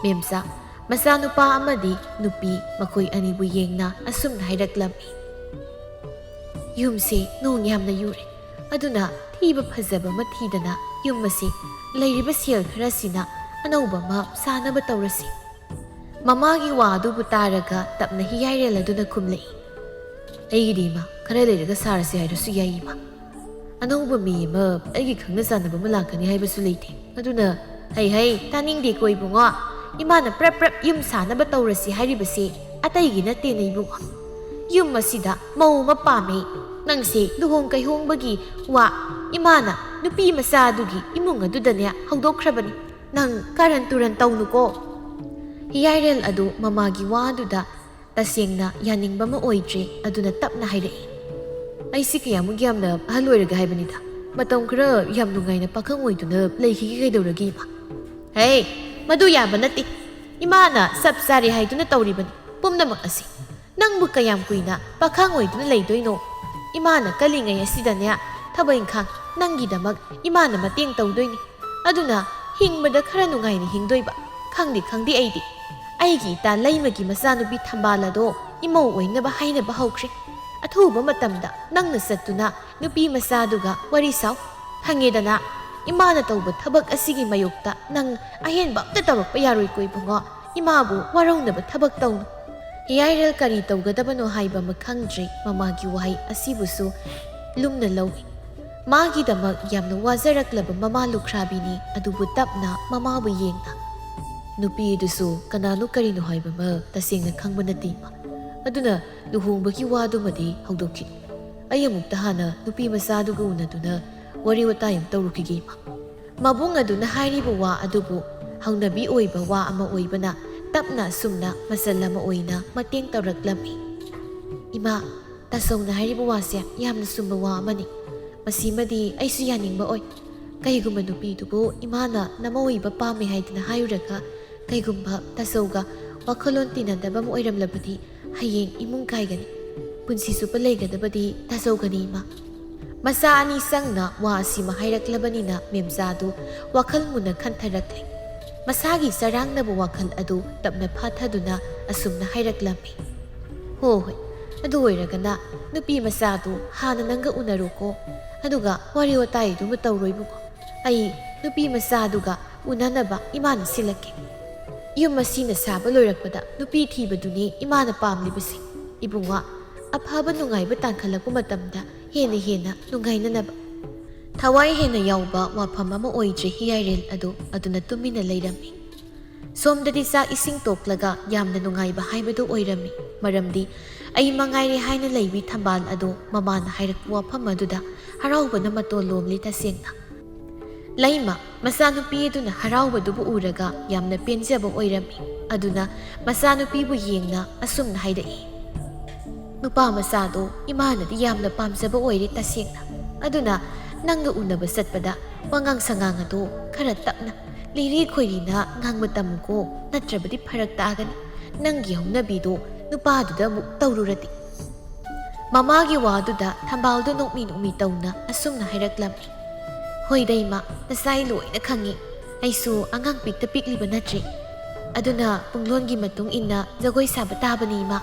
ꯃꯦꯝꯆꯥ, ꯃꯆꯥꯅꯨꯄꯥ ꯑꯃꯗꯤ ꯅꯨꯄꯤ ꯃꯈꯣꯏ ꯑꯅꯤꯕꯨ ꯌꯦꯡꯅ ꯑꯁꯨꯝꯅ ꯍꯥꯏꯔꯛꯂꯝꯃꯤ꯫ ꯌꯨꯝꯁꯦ ꯅꯣꯡ ꯌꯥꯝꯅ ꯌꯨꯔꯦ, ꯑꯗꯨꯅ ꯊꯤꯕ ꯐꯖꯕ ꯑꯃ ꯊꯤꯗꯅ ꯌꯨꯝ ꯑꯁꯤ ꯂꯩꯔꯤꯕ ꯁꯦꯜ ꯈꯔꯁꯤꯅ ꯑꯅꯧꯕ ꯑꯃ ꯁꯥꯅꯕ ꯇꯧꯔꯁꯤ꯫ ꯃꯃꯥꯒꯤ ꯋꯥ ꯑꯗꯨꯕꯨ ꯇꯥꯔꯒ ꯇꯞꯅ ꯍꯤꯌꯥꯏꯔꯦꯜ ꯑꯗꯨꯅ ꯈꯨꯝꯂꯛꯏ꯫ ꯑꯩꯒꯤꯗꯤ ꯏꯃꯥ, ꯈꯔ ꯂꯩꯔꯒ ꯁꯥꯔꯁꯤ ꯍꯥꯏꯔꯁꯨ ꯌꯥꯏ ꯏꯃꯥ꯫ ꯑꯅꯧꯕ ꯃꯤ ꯑꯃ ꯑꯩꯒꯤ ꯈꯪꯅ ꯆꯥꯟꯅꯕ ꯑꯃ ꯂꯥꯛꯀꯅꯤ ꯍꯥꯏꯕꯁꯨ ꯂꯩꯇꯦ꯫ ꯑꯗꯨꯅ ꯍꯩ ꯍꯩ, ꯇꯥꯅꯤꯡꯗꯦꯀꯣ ꯏꯕꯨꯡꯉꯣ꯫ ꯏꯃꯥꯅ ꯄ꯭ꯔꯞ ꯄ꯭ꯔꯞ ꯌꯨꯝ ꯁꯥꯅꯕ ꯇꯧꯔꯁꯤ ꯍꯥꯏꯔꯤꯕꯁꯦ ꯑꯇꯩꯒꯤ ꯅꯠꯇꯦꯅꯦ ꯏꯕꯨꯡꯉꯣ꯫ ꯌꯨꯝ ꯑꯁꯤꯗ ꯃꯧ ꯑꯃ ꯄꯥꯝꯃꯦ꯫ ꯅꯪꯁꯦ ꯂꯨꯍꯣꯡ ꯀꯩꯍꯣꯡꯕꯒꯤ ꯋꯥ ꯏꯃꯥꯅ ꯅꯨꯄꯤ ꯃꯆꯥ ꯑꯗꯨꯒꯤ ꯏꯃꯨꯡ ꯑꯗꯨꯗꯅꯦ ꯍꯧꯗꯣꯛꯈ꯭ꯔꯕꯅꯤ꯫ ꯅꯪ ꯀꯥꯔꯟ ꯇꯨꯔꯟ ꯇꯧꯅꯨꯀꯣ꯫ ꯍꯤꯌꯥꯏꯔꯦꯜ ꯑꯗꯨ ꯃꯃꯥꯒꯤ ꯋꯥꯗꯨꯗ ꯇꯁꯦꯡꯅ ꯌꯥꯅꯤꯡꯕ ꯑꯃ ꯑꯣꯏꯗ꯭ꯔꯦ, ꯑꯗꯨꯅ ꯇꯞꯅ ꯍꯥꯏꯔꯛꯏ꯫ ꯑꯩꯁꯤ ꯀꯌꯥꯃꯨꯛ ꯌꯥꯝꯅ ꯑꯍꯜ ꯑꯣꯏꯔꯒꯦ ꯍꯥꯏꯕꯅꯤꯗ? ꯃꯇꯝ ꯈꯔ ꯌꯥꯝ ꯅꯨꯡꯉꯥꯏꯅ ꯄꯥꯈꯪ ꯑꯣꯏꯗꯨꯅ ꯂꯩꯈꯤꯒꯦ ꯀꯩꯗꯧꯔꯒꯦ ꯏꯃꯥ? ꯍꯦ, ꯃꯗꯨ ꯌꯥꯕ ꯅꯠꯇꯦ꯫ ꯏꯃꯥꯅ ꯆꯞ ꯆꯥꯔꯦ ꯍꯥꯏꯗꯨꯅ ꯇꯧꯔꯤꯕꯅꯤ ꯄꯨꯝꯅꯃꯛ ꯑꯁꯤ꯫ ꯅꯪꯕꯨ ꯀꯌꯥꯝ ꯀꯨꯏꯅ ꯄꯥꯈꯪ ꯑꯣꯏꯗꯨꯅ ꯂꯩꯗꯣꯏꯅꯣ? ꯏꯃꯥꯅ ꯀꯜꯂꯤꯉꯩ ꯑꯁꯤꯗꯅꯦ ꯊꯕꯛ ꯏꯪꯈꯥꯡ ꯅꯪꯒꯤꯗꯃꯛ ꯏꯃꯥꯅ ꯃꯇꯦꯡ ꯇꯧꯗꯣꯏꯅꯤ꯫ ꯑꯗꯨꯅ ꯍꯤꯡꯕꯗ ꯈꯔ ꯅꯨꯡꯉꯥꯏꯅ ꯍꯤꯡꯗꯣꯏꯕ꯫ ꯈꯪꯗꯦ ꯈꯪꯗꯦ ꯑꯩꯗꯤ꯫ ꯑꯩꯒꯤ ꯏꯇꯥ ꯂꯩꯃꯒꯤ ꯃꯆꯥꯅꯨꯄꯤ ꯊꯝꯕꯥꯜ ꯑꯗꯣ ꯏꯃꯧ ꯑꯣꯏꯅꯕ ꯍꯥꯏꯅꯕ ꯍꯧꯈ꯭ꯔꯦ꯫ ꯑꯊꯨꯕ ꯃꯇꯝꯗ ꯅꯪꯅ ꯆꯠꯇꯨꯅ ꯅꯨꯄꯤ ꯃꯆꯥꯗꯨꯒ ꯋꯥꯔꯤ ꯁꯥꯎ꯫ ꯈꯪꯉꯦꯗꯅ, ꯏꯃꯥꯅ ꯇꯧꯕ ꯊꯕꯛ ꯑꯁꯤꯒꯤ ꯃꯥꯌꯣꯛꯇ ꯅꯪ ꯑꯍꯦꯟꯕ ꯑꯝꯇ ꯇꯧꯔꯛꯄ ꯌꯥꯔꯣꯏꯀꯣ ꯏꯕꯨꯡꯉꯣ꯫ ꯏꯃꯥꯕꯨ ꯋꯥꯔꯧꯅꯕ ꯊꯕꯛ ꯇꯧꯅꯨ꯫ ꯍꯤꯌꯥꯏꯔꯦꯜ ꯀꯔꯤ ꯇꯧꯒꯗꯕꯅꯣ ꯍꯥꯏꯕ ꯑꯃ ꯈꯪꯗ꯭ꯔꯦ꯫ ꯃꯃꯥꯒꯤ ꯋꯥꯍꯩ ꯑꯁꯤꯕꯨꯁꯨ ꯂꯨꯝꯅ ꯂꯧꯏ꯫ ꯃꯥꯒꯤꯗꯃꯛ ꯌꯥꯝꯅ ꯋꯥꯖꯔꯛꯂꯕ ꯃꯃꯥ ꯂꯨꯈ꯭ꯔꯥꯕꯤꯅꯤ꯫ ꯑꯗꯨꯕꯨ ꯇꯞꯅ ꯃꯃꯥꯕꯨ ꯌꯦꯡꯅ, ꯅꯨꯄꯤ ꯑꯗꯨꯁꯨ ꯀꯅꯥꯅꯣ ꯀꯔꯤꯅꯣ ꯍꯥꯏꯕ ꯑꯃ ꯇꯁꯦꯡꯅ ꯈꯪꯕ ꯅꯠꯇꯦ, ꯏꯃꯥ꯫ ꯑꯗꯨꯅ ꯂꯨꯍꯣꯡꯕꯒꯤ ꯋꯥꯗꯨꯃꯗꯤ ꯍꯧꯗꯣꯛꯈꯤꯅꯨ꯫ ꯑꯩ ꯑꯃꯨꯛꯇ ꯍꯥꯟꯅ ꯅꯨꯄꯤ ꯃꯆꯥꯗꯨꯒ ꯎꯅꯗꯨꯅ ꯋꯥꯔꯤ ꯋꯥꯇꯥꯏ ꯑꯃ ꯇꯧꯔꯨꯈꯤꯒꯦ, ꯏꯃꯥ꯫ ꯃꯕꯨꯡ ꯑꯗꯨꯅ ꯍꯥꯏꯔꯤꯕ ꯋꯥ ꯑꯗꯨꯕꯨ ꯍꯧꯅꯕꯤ ꯑꯣꯏꯕ ꯋꯥ ꯑꯃ ꯑꯣꯏꯕꯅ ꯇꯞꯅ ꯑꯁꯨꯝꯅ ꯃꯆꯜ ꯑꯃ ꯑꯣꯏꯅ ꯃꯇꯦꯡ ꯇꯧꯔꯛꯂꯝꯃꯤ꯫ ꯏꯃꯥ, ꯇꯥꯆꯧꯅ ꯍꯥꯏꯔꯤꯕ ꯋꯥꯁꯦ ꯌꯥꯝꯅ ꯆꯨꯝꯕ ꯋꯥ ꯑꯃꯅꯤ꯫ ꯃꯁꯤꯃꯗꯤ ꯑꯩꯁꯨ ꯌꯥꯅꯤꯡꯕ ꯑꯣꯏ꯫ ꯀꯩꯒꯨꯝꯕ ꯅꯨꯄꯤꯗꯨꯕꯨ ꯏꯃꯥꯅ ꯅꯃꯧ ꯑꯣꯏꯕ ꯄꯥꯝꯃꯦ ꯍꯥꯏꯗꯅ ꯍꯥꯏꯔꯨꯔꯒ ꯀꯩꯒꯨꯝꯕ ꯇꯥꯆꯧꯒ ꯋꯥꯈꯜꯂꯣꯟ ꯇꯤꯟꯅꯗꯕ ꯑꯃ ꯑꯣꯏꯔꯝꯂꯕꯗꯤ ꯍꯌꯦꯡ ꯏꯃꯨꯡ ꯀꯥꯏꯒꯅꯤ꯫ ꯄꯨꯟꯁꯤ ꯆꯨꯞꯄ ꯂꯩꯒꯗꯕꯗꯤ ꯇꯥꯆꯧꯒꯅꯤ, ꯏꯃꯥ꯫ ꯃꯆꯥ ꯑꯅꯤ ꯆꯪꯅ ꯋꯥ ꯑꯁꯤꯃ ꯍꯥꯏꯔꯛꯂꯕꯅꯤꯅ ꯃꯦꯝꯆꯥꯗꯨ ꯋꯥꯈꯜ ꯃꯨꯟꯅ ꯈꯟꯊꯔꯛꯂꯦ꯫ ꯃꯁꯥꯒꯤ ꯆꯔꯥꯡꯅꯕ ꯋꯥꯈꯜ ꯑꯗꯨ ꯇꯞꯅ ꯐꯥꯊꯗꯨꯅ ꯑꯁꯨꯝꯅ ꯍꯥꯏꯔꯛꯂꯝꯃꯤ꯫ ꯍꯣ ꯍꯣꯏ, ꯑꯗꯨ ꯑꯣꯏꯔꯒꯅ ꯅꯨꯄꯤ ꯃꯆꯥꯗꯨ ꯍꯥꯟꯅ ꯅꯪꯒ ꯎꯅꯔꯣꯀꯣ, ꯑꯗꯨꯒ ꯋꯥꯔꯤ ꯋꯥꯇꯥꯏꯗꯨꯃ ꯇꯧꯔꯣ ꯏꯕꯨꯡꯉꯣ꯫ ꯑꯩ ꯅꯨꯄꯤ ꯃꯆꯥꯗꯨꯒ ꯎꯅꯅꯕ ꯏꯃꯥꯅ ꯁꯤꯜꯂꯛꯀꯦ꯫ ꯌꯨꯝ ꯑꯁꯤꯅ ꯁꯥꯕ ꯂꯣꯏꯔꯛꯄꯗ ꯅꯨꯄꯤ ꯊꯤꯕꯗꯨꯅꯤ ꯏꯃꯥꯅ ꯄꯥꯝꯂꯤꯕꯁꯦ꯫ ꯏꯕꯨꯡꯉꯣ, ꯑꯐꯕ ꯅꯨꯡꯉꯥꯏꯕ ꯇꯥꯟꯈꯠꯂꯛꯄ ꯃꯇꯝꯗ ꯍꯦꯟꯅ ꯍꯦꯟꯅ ꯅꯨꯡꯉꯥꯏꯅꯅꯕ꯫ ꯊꯋꯥꯏ ꯍꯦꯟꯅ ꯌꯥꯎꯕ ꯋꯥꯐꯝ ꯑꯃ ꯑꯣꯏꯗ꯭ꯔꯤ ꯍꯤꯌꯥꯏꯔꯦꯜ ꯑꯗꯨ ꯑꯗꯨꯅ ꯇꯨꯃꯤꯟꯅ ꯂꯩꯔꯝꯃꯤ꯫ ꯁꯣꯝꯗꯗꯤ ꯆꯥꯛ ꯏꯁꯤꯡ ꯇꯣꯛꯂꯒ ꯌꯥꯝꯅ ꯅꯨꯡꯉꯥꯏꯕ ꯍꯥꯏꯕꯗꯨ ꯑꯣꯏꯔꯝꯃꯤ꯫ ꯃꯔꯝꯗꯤ ꯑꯩ ꯃꯉꯥꯏꯔꯦ ꯍꯥꯏꯅ ꯂꯩꯕꯤ ꯊꯝꯕꯥꯜ ꯑꯗꯨ ꯃꯃꯥꯅ ꯍꯥꯏꯔꯛꯄ ꯋꯥꯐꯝ ꯑꯗꯨꯗ ꯍꯔꯥꯎꯕꯅ ꯃꯇꯣꯟ ꯂꯣꯝꯂꯤ ꯇꯁꯦꯡꯅ꯫ ꯂꯩꯃ, ꯃꯆꯥꯅꯨꯄꯤ ꯑꯗꯨꯅ ꯍꯔꯥꯎꯕꯗꯨꯕꯨ ꯎꯔꯒ ꯌꯥꯝꯅ ꯄꯦꯟꯖꯕ ꯑꯣꯏꯔꯝꯃꯤ꯫ ꯑꯗꯨꯅ ꯃꯆꯥꯅꯨꯄꯤꯕꯨ ꯌꯦꯡꯅ ꯑꯁꯨꯝꯅ ꯍꯥꯏꯔꯛꯏ, ꯅꯨꯄꯥ ꯃꯆꯥꯗꯣ ꯏꯃꯥꯅꯗꯤ ꯌꯥꯝꯅ ꯄꯥꯝꯖꯕ ꯑꯣꯏꯔꯦ ꯇꯁꯦꯡꯅ꯫ ꯑꯗꯨꯅ ꯅꯪꯒ ꯎꯅꯕ ꯆꯠꯄꯗ ꯋꯥꯉꯥꯡ ꯁꯉꯥꯡ ꯑꯗꯣ ꯈꯔ ꯇꯞꯅ, ꯂꯤꯔꯤ ꯈꯣꯏꯔꯤꯅ ꯉꯥꯡꯕ ꯇꯝꯃꯨꯀꯣ, ꯅꯠꯇ꯭ꯔꯕꯗꯤ ꯐꯔꯛ ꯇꯥꯒꯅꯤ꯫ ꯅꯪꯒꯤ ꯍꯧꯅꯕꯤꯗꯣ ꯅꯨꯄꯥꯗꯨꯗ ꯑꯃꯨꯛ ꯇꯧꯔꯨꯔꯗꯤ꯫ ꯃꯃꯥꯒꯤ ꯋꯥꯗꯨꯗ ꯊꯝꯕꯥꯜꯗꯣ ꯅꯣꯛꯃꯤ ꯅꯣꯛꯃꯤ ꯇꯧꯅ ꯑꯁꯨꯝꯅ ꯍꯥꯏꯔꯛꯂꯝꯃꯤ, ꯍꯣꯏꯗ ꯏꯃꯥ, ꯅꯆꯥꯏ ꯂꯣꯏꯅ ꯈꯪꯉꯤ꯫ ꯑꯩꯁꯨ ꯑꯉꯥꯡ ꯄꯤꯛꯇ ꯄꯤꯛꯂꯤꯕ ꯅꯠꯇ꯭ꯔꯤ꯫ ꯑꯗꯨꯅ ꯄꯨꯡꯂꯣꯟꯒꯤ ꯃꯇꯨꯡ ꯏꯟꯅ ꯖꯒꯣꯏ ꯁꯥꯕ ꯇꯥꯕꯅꯤ ꯏꯃꯥ꯫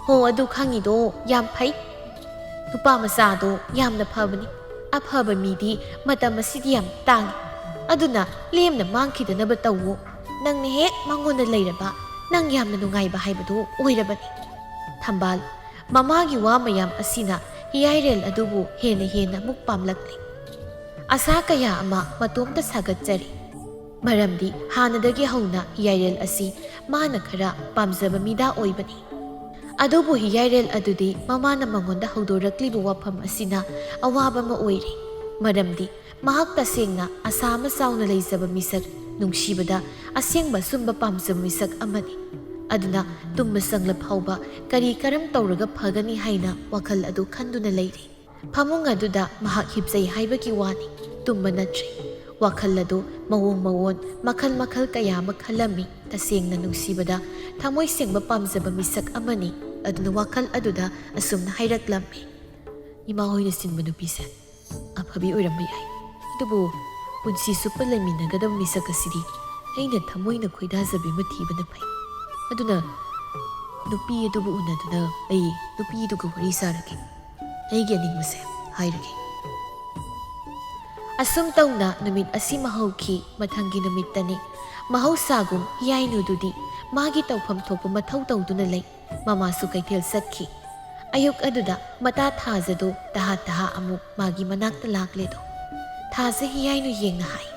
ꯍꯣ, ꯑꯗꯨ ꯈꯪꯉꯤꯗꯣ ꯌꯥꯝ ꯐꯩ꯫ ꯅꯨꯄꯥ ꯃꯆꯥꯗꯣ ꯌꯥꯝꯅ ꯐꯕꯅꯤ꯫ ꯑꯐꯕ ꯃꯤꯗꯤ ꯃꯇꯝ ꯑꯁꯤꯗꯤ ꯌꯥꯝ ꯇꯥꯡꯉꯤ꯫ ꯑꯗꯨꯅ ꯂꯦꯝꯅ ꯃꯥꯡꯈꯤꯗꯅꯕ ꯇꯧꯋꯣ꯫ ꯅꯪꯅ ꯍꯦꯛ ꯃꯉꯣꯟꯗ ꯂꯩꯔꯕ, ꯅꯪ ꯌꯥꯝꯅ ꯅꯨꯡꯉꯥꯏꯕ ꯍꯥꯏꯕꯗꯨ ꯑꯣꯏꯔꯕꯅꯤ꯫ ꯊꯝꯕꯥꯜ, ꯃꯃꯥꯒꯤ ꯋꯥ ꯃꯌꯥꯝ ꯑꯁꯤꯅ ꯍꯤꯌꯥꯏꯔꯦꯜ ꯑꯗꯨꯕꯨ ꯍꯦꯟꯅ ꯍꯦꯟꯅ ꯑꯃꯨꯛ ꯄꯥꯝꯂꯛꯂꯦ꯫ ꯑꯁꯥ ꯀꯌꯥ ꯑꯃ ꯃꯇꯣꯝꯇ ꯁꯥꯒꯠꯆꯔꯦ꯫ ꯃꯔꯝꯗꯤ ꯍꯥꯟꯅꯗꯒꯤ ꯍꯧꯅ ꯍꯤꯌꯥꯏꯔꯦꯜ ꯑꯁꯤ ꯃꯥꯅ ꯈꯔ ꯄꯥꯝꯖꯕ ꯃꯤꯗꯥ ꯑꯣꯏꯕꯅꯤ꯫ ꯑꯗꯨꯕꯨ ꯍꯤꯌꯥꯏꯔꯦꯜ ꯑꯗꯨꯗꯤ ꯃꯃꯥꯅ ꯃꯉꯣꯟꯗ ꯍꯧꯗꯣꯔꯛꯂꯤꯕ ꯋꯥꯐꯝ ꯑꯁꯤꯅ ꯑꯋꯥꯕ ꯑꯃ ꯑꯣꯏꯔꯦ꯫ ꯃꯔꯝꯗꯤ ꯃꯍꯥꯛ ꯇꯁꯦꯡꯅ ꯑꯁꯥ ꯑꯃ ꯆꯥꯎꯅ ꯂꯩꯖꯕ ꯃꯤꯁꯛ, ꯅꯨꯡꯁꯤꯕꯗ ꯑꯁꯦꯡꯕ ꯑꯆꯨꯝꯕ ꯄꯥꯝꯖꯕ ꯃꯤꯁꯛ ꯑꯃꯅꯤ꯫ ꯑꯗꯨꯅ ꯇꯨꯝꯕ ꯆꯪꯂ ꯐꯥꯎꯕ ꯀꯔꯤ ꯀꯔꯝ ꯇꯧꯔꯒ ꯐꯒꯅꯤ ꯍꯥꯏꯅ ꯋꯥꯈꯜ ꯑꯗꯨ ꯈꯟꯗꯨꯅ ꯂꯩꯔꯤ꯫ ꯐꯃꯨꯡ ꯑꯗꯨꯗ ꯃꯍꯥꯛ ꯍꯤꯞꯆꯩ ꯍꯥꯏꯕꯒꯤ ꯋꯥꯅꯤ, ꯇꯨꯝꯕ ꯅꯠꯇ꯭ꯔꯦ꯫ ꯋꯥꯈꯜ ꯑꯗꯨ ꯃꯑꯣꯡ ꯃꯑꯣꯡ, ꯃꯈꯜ ꯃꯈꯜ ꯀꯌꯥ ꯑꯃ ꯈꯜꯂꯝꯃꯤ꯫ ꯇꯁꯦꯡꯅ ꯅꯨꯡꯁꯤꯕꯗ ꯊꯃꯣꯏ ꯁꯦꯡꯕ ꯄꯥꯝꯖꯕ ꯃꯤꯁꯛ ꯑꯃꯅꯤ꯫ ꯑꯗꯨꯅ ꯋꯥꯈꯜ ꯑꯗꯨꯗ ꯑꯁꯨꯝꯅ ꯍꯥꯏꯔꯛꯂꯝꯃꯤ, "ꯏꯃꯥ ꯍꯣꯏꯅ ꯁꯤꯟꯕ ꯅꯨꯄꯤꯁꯦ ꯑꯐꯕꯤ ꯑꯣꯏꯔꯝꯕ ꯌꯥꯏ, ꯑꯗꯨꯕꯨ ꯄꯨꯟꯁꯤ ꯆꯨꯞꯄ ꯂꯩꯃꯤꯟꯅꯒꯗꯕ ꯃꯤꯁꯛ ꯑꯁꯤꯗꯤ ꯑꯩꯅ ꯊꯃꯣꯏꯅ ꯈꯣꯏꯗꯥꯖꯕꯤ ꯑꯃ ꯊꯤꯕꯅ ꯐꯩ꯫ ꯑꯗꯨꯅ ꯅꯨꯄꯤ ꯑꯗꯨꯕꯨ ꯎꯅꯗꯨꯅ ꯑꯩ ꯅꯨꯄꯤꯗꯨꯒ ꯋꯥꯔꯤ ꯁꯥꯔꯒꯦ꯫ ꯑꯩꯒꯤ ꯑꯅꯤꯡꯕꯁꯦ ꯍꯥꯏꯔꯒꯦ"꯫ ꯑꯁꯨꯝ ꯇꯧꯅ ꯅꯨꯃꯤꯠ ꯑꯁꯤꯃ ꯍꯧꯈꯤ꯫ ꯃꯊꯪꯒꯤ ꯅꯨꯃꯤꯠꯇꯅꯤ꯫ ꯃꯍꯧꯁꯥꯒꯨꯝ ꯍꯤꯌꯥꯏꯅꯨꯗꯨꯗꯤ ꯃꯥꯒꯤ ꯇꯧꯐꯝ ꯊꯣꯛꯄ ꯃꯊꯧ ꯇꯧꯗꯨꯅ ꯂꯩ꯫ ꯃꯃꯥꯁꯨ ꯀꯩꯊꯦꯜ ꯆꯠꯈꯤ꯫ ꯑꯌꯨꯛ ꯑꯗꯨꯗ ꯃꯇꯥ ꯊꯥꯖꯗꯨ ꯇꯍꯥ ꯇꯍꯥ ꯑꯃꯨꯛ ꯃꯥꯒꯤ ꯃꯅꯥꯛꯇ ꯂꯥꯛꯂꯦꯗꯣ꯫ ꯊꯥꯖ ꯍꯤꯌꯥꯏꯅꯨ ꯌꯦꯡꯅ ꯍꯥꯏ,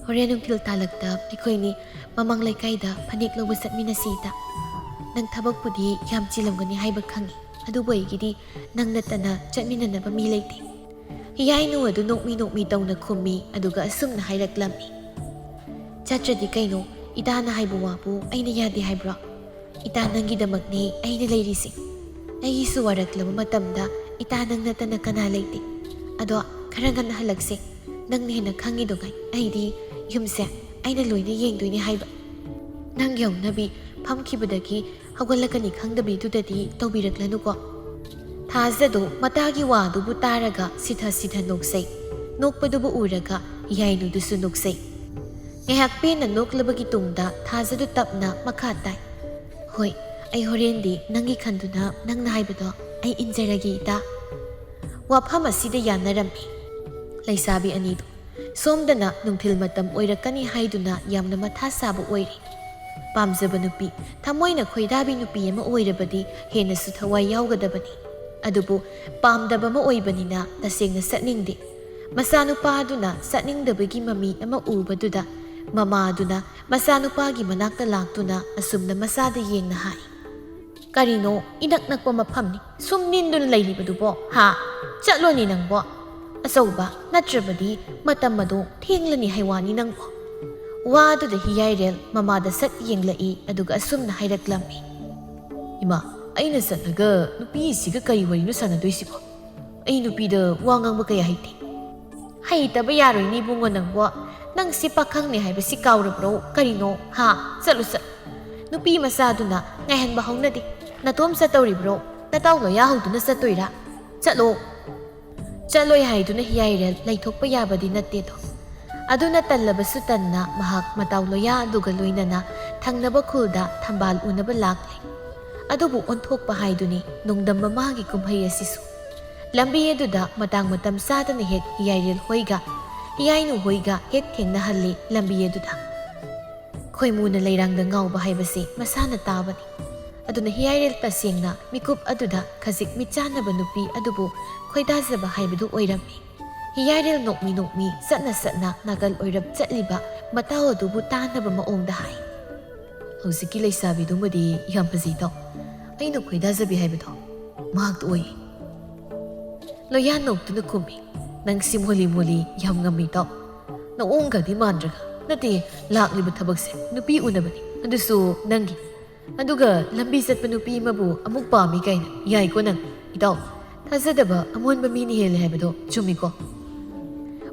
"ꯍꯣꯔꯦꯟ ꯅꯨꯡꯊꯤꯜ ꯇꯥꯂꯛꯇ ꯑꯩꯈꯣꯏꯅꯤ ꯃꯃꯥꯡ ꯂꯩꯀꯥꯏꯗ ꯐꯅꯦꯛ ꯂꯧꯕ ꯆꯠꯃꯤꯟꯅꯁꯤ ꯏꯇꯥ꯫ ꯅꯪ ꯊꯕꯛꯄꯨꯗꯤ ꯌꯥꯝ ꯆꯤꯜꯂꯝꯒꯅꯤ ꯍꯥꯏꯕ ꯈꯪꯏ, ꯑꯗꯨꯕꯨ ꯑꯩꯒꯤꯗꯤ ꯅꯪ ꯅꯠꯇꯅ ꯆꯠꯃꯤꯟꯅꯅꯕ ꯃꯤ ꯂꯩꯇꯦ"꯫ ꯍꯤꯌꯥꯏꯅꯨ ꯑꯗꯨ ꯅꯣꯛꯃꯤ ꯅꯣꯛꯃꯤ ꯇꯧꯅ ꯈꯨꯝꯃꯤ, ꯑꯗꯨꯒ ꯑꯁꯨꯝꯅ ꯍꯥꯏꯔꯛꯂꯝꯃꯤ, "ꯆꯠꯇ꯭ꯔꯗꯤ ꯀꯩꯅꯣ? ꯏꯇꯥꯅ ꯍꯥꯏꯕ ꯋꯥꯕꯨ ꯑꯩꯅ ꯌꯥꯗꯦ ꯍꯥꯏꯕ꯭ꯔꯣ? ꯏꯇꯥ ꯅꯪꯒꯤꯗꯃꯛꯅꯦ ꯑꯩꯅ ꯂꯩꯔꯤꯁꯦ꯫ ꯑꯩꯒꯤꯁꯨ ꯋꯥꯔꯛꯂꯕ ꯃꯇꯝꯗ ꯏꯇꯥ ꯅꯪ ꯅꯠꯇꯅ ꯀꯅꯥ ꯂꯩꯇꯦ꯫ ꯑꯗꯣ ꯈꯔ ꯉꯟꯅ ꯍꯜꯂꯛꯁꯦ꯫ ꯅꯪꯅ ꯍꯦꯟꯅ ꯈꯪꯉꯤꯗꯨꯉꯥꯏ ꯑꯩꯗꯤ ꯌꯨꯝꯁꯦ ꯑꯩꯅ ꯂꯣꯏꯅ ꯌꯦꯡꯗꯣꯏꯅꯦ ꯍꯥꯏꯕ꯫ ꯅꯪ ꯌꯧꯅꯕꯤ ꯐꯝꯈꯤꯕꯗꯒꯤ ꯍꯧꯒꯠꯂꯛꯀꯅꯤ ꯈꯪꯗꯕꯤꯗꯨꯗꯗꯤ ꯇꯧꯕꯤꯔꯛꯂꯅꯨꯀꯣ"꯫ ꯊꯥꯖꯗꯨ ꯃꯇꯥꯒꯤ ꯋꯥꯗꯨꯕꯨ ꯇꯥꯔꯒ ꯁꯤꯊ ꯁꯤꯊ ꯅꯣꯛꯆꯩ꯫ ꯅꯣꯛꯄꯗꯨꯕꯨ ꯎꯔꯒ ꯍꯤꯌꯥꯏꯅꯨꯗꯨꯁꯨ ꯅꯣꯛꯆꯩ꯫ ꯉꯥꯏꯍꯥꯛ ꯄꯦꯟꯅ ꯅꯣꯛꯂꯕꯒꯤ ꯇꯨꯡꯗ ꯊꯥꯖꯗꯨ ꯇꯞꯅ ꯃꯈꯥ ꯇꯥꯏ, "ꯍꯣꯏ, ꯑꯩ ꯍꯣꯔꯦꯟꯗꯤ ꯅꯪꯒꯤ ꯈꯟꯗꯨꯅ ꯅꯪꯅ ꯍꯥꯏꯕꯗꯣ ꯑꯩ ꯏꯟꯖꯔꯒꯦ ꯏꯇꯥ"꯫ ꯋꯥꯐꯝ ꯑꯁꯤꯗ ꯌꯥꯅꯔꯝꯃꯤ ꯂꯩꯁꯥꯕꯤ ꯑꯅꯤꯗꯨ꯫ ꯁꯣꯝꯗꯅ ꯅꯨꯡꯊꯤꯜ ꯃꯇꯝ ꯑꯣꯏꯔꯛꯀꯅꯤ ꯍꯥꯏꯗꯨꯅ ꯌꯥꯝꯅ ꯃꯊꯥ ꯁꯥꯕ ꯑꯣꯏꯔꯤ꯫ ꯄꯥꯝꯖꯕ ꯅꯨꯄꯤ, ꯊꯃꯣꯏꯅ ꯈꯣꯏꯗꯥꯕꯤ ꯅꯨꯄꯤ ꯑꯃ ꯑꯣꯏꯔꯕꯗꯤ ꯍꯦꯟꯅꯁꯨ ꯊꯋꯥꯏ ꯌꯥꯎꯒꯗꯕꯅꯤ꯫ ꯑꯗꯨꯕꯨ ꯄꯥꯝꯗꯕ ꯑꯃ ꯑꯣꯏꯕꯅꯤꯅ ꯇꯁꯦꯡꯅ ꯆꯠꯅꯤꯡꯗꯦ꯫ ꯃꯆꯥꯅꯨꯄꯥ ꯑꯗꯨꯅ ꯆꯠꯅꯤꯡꯗꯕꯒꯤ ꯃꯃꯤ ꯑꯃ ꯎꯕꯗꯨꯗ ꯃꯃꯥ ꯑꯗꯨꯅ ꯃꯆꯥꯅꯨꯄꯥꯒꯤ ꯃꯅꯥꯛꯇ ꯂꯥꯛꯇꯨꯅ ꯑꯁꯨꯝꯅ ꯃꯆꯥꯗ ꯌꯦꯡꯅ ꯍꯥꯏ, "ꯀꯔꯤꯅꯣ ꯏꯅꯛ ꯅꯛꯄ ꯃꯐꯝꯅꯤ ꯁꯨꯝ ꯅꯤꯟꯗꯨꯅ ꯂꯩꯔꯤꯕꯗꯨꯕꯣ? ꯍꯥ? ꯆꯠꯂꯣꯅꯦ ꯅꯪꯕꯣ꯫ ꯑꯆꯧꯕ ꯅꯠꯇ꯭ꯔꯕꯗꯤ ꯃꯇꯝ ꯑꯗꯨ ꯊꯦꯡꯂꯅꯤ ꯍꯥꯏꯋꯥꯅꯤ ꯅꯪꯕꯣ꯫" ꯋꯥꯗꯨꯗ ꯍꯤꯌꯥꯏꯔꯦꯜ ꯃꯃꯥꯗ ꯁꯠ ꯌꯦꯡꯂꯛꯏ, ꯑꯗꯨꯒ ꯑꯁꯨꯝꯅ ꯍꯥꯏꯔꯛꯂꯝꯃꯤ, "ꯏꯃꯥ, ꯑꯩꯅ ꯆꯠꯂꯒ ꯅꯨꯄꯤꯁꯤꯒ ꯀꯔꯤ ꯋꯥꯔꯤꯅꯣ ꯁꯥꯟꯅꯗꯣꯏꯁꯤꯕꯣ? ꯑꯩ ꯅꯨꯄꯤꯗ ꯋꯥ ꯉꯥꯡꯕ ꯀꯌꯥ ꯍꯩꯇꯦ꯫" "ꯍꯩꯇꯕ ꯌꯥꯔꯣꯏꯅꯦ ꯏꯕꯨꯡꯉꯣ ꯅꯪꯕꯣ꯫ ꯅꯪꯁꯤ ꯄꯥꯈꯪꯅꯦ ꯍꯥꯏꯕꯁꯤ ꯀꯥꯎꯔꯕ꯭ꯔꯣ? ꯀꯔꯤꯅꯣ? ꯍꯥ? ꯆꯠꯂꯨ ꯆꯠꯂꯨ꯫ ꯅꯨꯄꯤ ꯃꯆꯥꯗꯨꯅ ꯉꯥꯏꯍꯟꯕ ꯍꯧꯅꯗꯦ꯫ ꯅꯇꯣꯝ ꯆꯠꯇꯧꯔꯤꯕ꯭ꯔꯣ? ꯅꯇꯥꯎ ꯂꯣꯌꯥ ꯍꯧꯗꯨꯅ ꯆꯠꯇꯣꯏꯔꯥ? ꯆꯠꯂꯣ꯫" ꯆꯠꯂꯣꯏ ꯍꯥꯏꯗꯨꯅ ꯍꯤꯌꯥꯏꯔꯦꯜ ꯂꯩꯊꯣꯛꯄ ꯌꯥꯕꯗꯤ ꯅꯠꯇꯦꯗꯣ꯫ ꯑꯗꯨꯅ ꯇꯜꯂꯕꯁꯨ ꯇꯟꯅ ꯃꯍꯥꯛ ꯃꯇꯥꯎ ꯂꯣꯌꯥ ꯑꯗꯨꯒ ꯂꯣꯏꯅꯅ ꯊꯪꯅꯕ ꯈꯨꯜꯗ ꯊꯝꯕꯥꯜ ꯎꯅꯕ ꯂꯥꯛꯂꯦ꯫ ꯑꯗꯨꯕꯨ ꯑꯣꯟꯊꯣꯛꯄ ꯍꯥꯏꯗꯨꯅꯤ, ꯅꯣꯡꯗꯝꯕ ꯃꯥꯒꯤ ꯀꯨꯝꯍꯩ ꯑꯁꯤꯁꯨ꯫ ꯂꯝꯕꯤ ꯑꯗꯨꯗ ꯃꯇꯥꯡ ꯃꯇꯝ ꯆꯥꯗꯅ ꯍꯦꯛ ꯍꯤꯌꯥꯏꯔꯦꯜ ꯍꯣꯏꯒ ꯍꯤꯌꯥꯏꯅꯨ ꯍꯣꯏꯒ ꯍꯦꯛ ꯊꯦꯡꯅꯍꯜꯂꯤ ꯂꯝꯕꯤ ꯑꯗꯨꯗ꯫ ꯈꯣꯏꯃꯨꯅ ꯂꯩꯔꯥꯡꯗ ꯉꯥꯎꯕ ꯍꯥꯏꯕꯁꯤ ꯃꯁꯥꯅ ꯇꯥꯕꯅꯤ꯫ ꯑꯗꯨꯅ ꯍꯤꯌꯥꯏꯔꯦꯜ ꯇꯁꯦꯡꯅ ꯃꯤꯀꯨꯞ ꯑꯗꯨꯗ ꯈꯖꯤꯛ ꯃꯤꯆꯥꯟꯅꯕ ꯅꯨꯄꯤ ꯑꯗꯨꯕꯨ ꯈꯣꯏꯗꯥꯖꯕ ꯍꯥꯏꯕꯗꯨ ꯑꯣꯏꯔꯝꯃꯤ꯫ ꯍꯤꯌꯥꯏꯔꯦꯜ ꯅꯣꯛꯃꯤ ꯅꯣꯛꯃꯤ, ꯆꯠꯅ ꯆꯠꯅ ꯅꯥꯀꯜ ꯑꯣꯏꯔꯞ ꯆꯠꯂꯤꯕ ꯃꯇꯥꯎ ꯑꯗꯨꯕꯨ ꯇꯥꯅꯕ ꯃꯑꯣꯡꯗ ꯍꯥꯏ, "ꯍꯧꯖꯤꯛꯀꯤ ꯂꯩꯁꯥꯕꯤꯗꯨꯃꯗꯤ ꯌꯥꯝ ꯐꯖꯩꯗꯣ꯫ ꯑꯩꯅ ꯈꯣꯏꯗꯥꯖꯕꯤ ꯍꯥꯏꯕꯗꯣ ꯃꯍꯥꯛꯇ ꯑꯣꯏꯌꯦ꯫" ꯂꯣꯌꯥ ꯅꯣꯛꯇꯨꯅ ꯈꯨꯝꯃꯤ, "ꯅꯪꯁꯤ ꯃꯣꯂꯤ ꯃꯣꯂꯤ ꯌꯥꯝ ꯉꯝꯃꯤꯗꯣ꯫ ꯅꯑꯣꯡꯒꯗꯤ ꯃꯥꯟꯗ꯭ꯔꯒ꯫ ꯅꯠꯇꯦ, ꯂꯥꯛꯂꯤꯕ ꯊꯕꯛꯁꯦ ꯅꯨꯄꯤ ꯎꯅꯕꯅꯤ, ꯑꯗꯨꯁꯨ ꯅꯪꯒꯤ꯫ ꯑꯗꯨꯒ ꯂꯝꯕꯤ ꯆꯠꯄ ꯅꯨꯄꯤ ꯑꯃꯕꯨ ꯑꯃꯨꯛ ꯄꯥꯝꯃꯤ ꯀꯥꯏꯅ꯫ ꯌꯥꯏꯀꯣ ꯅꯪ, ꯏꯇꯥꯎ꯫ ꯊꯥꯖꯗꯕ ꯑꯃꯣꯟꯕ ꯃꯤꯅ ꯍꯦꯜꯂꯦ ꯍꯥꯏꯕꯗꯣ ꯆꯨꯝꯃꯤꯀꯣ?"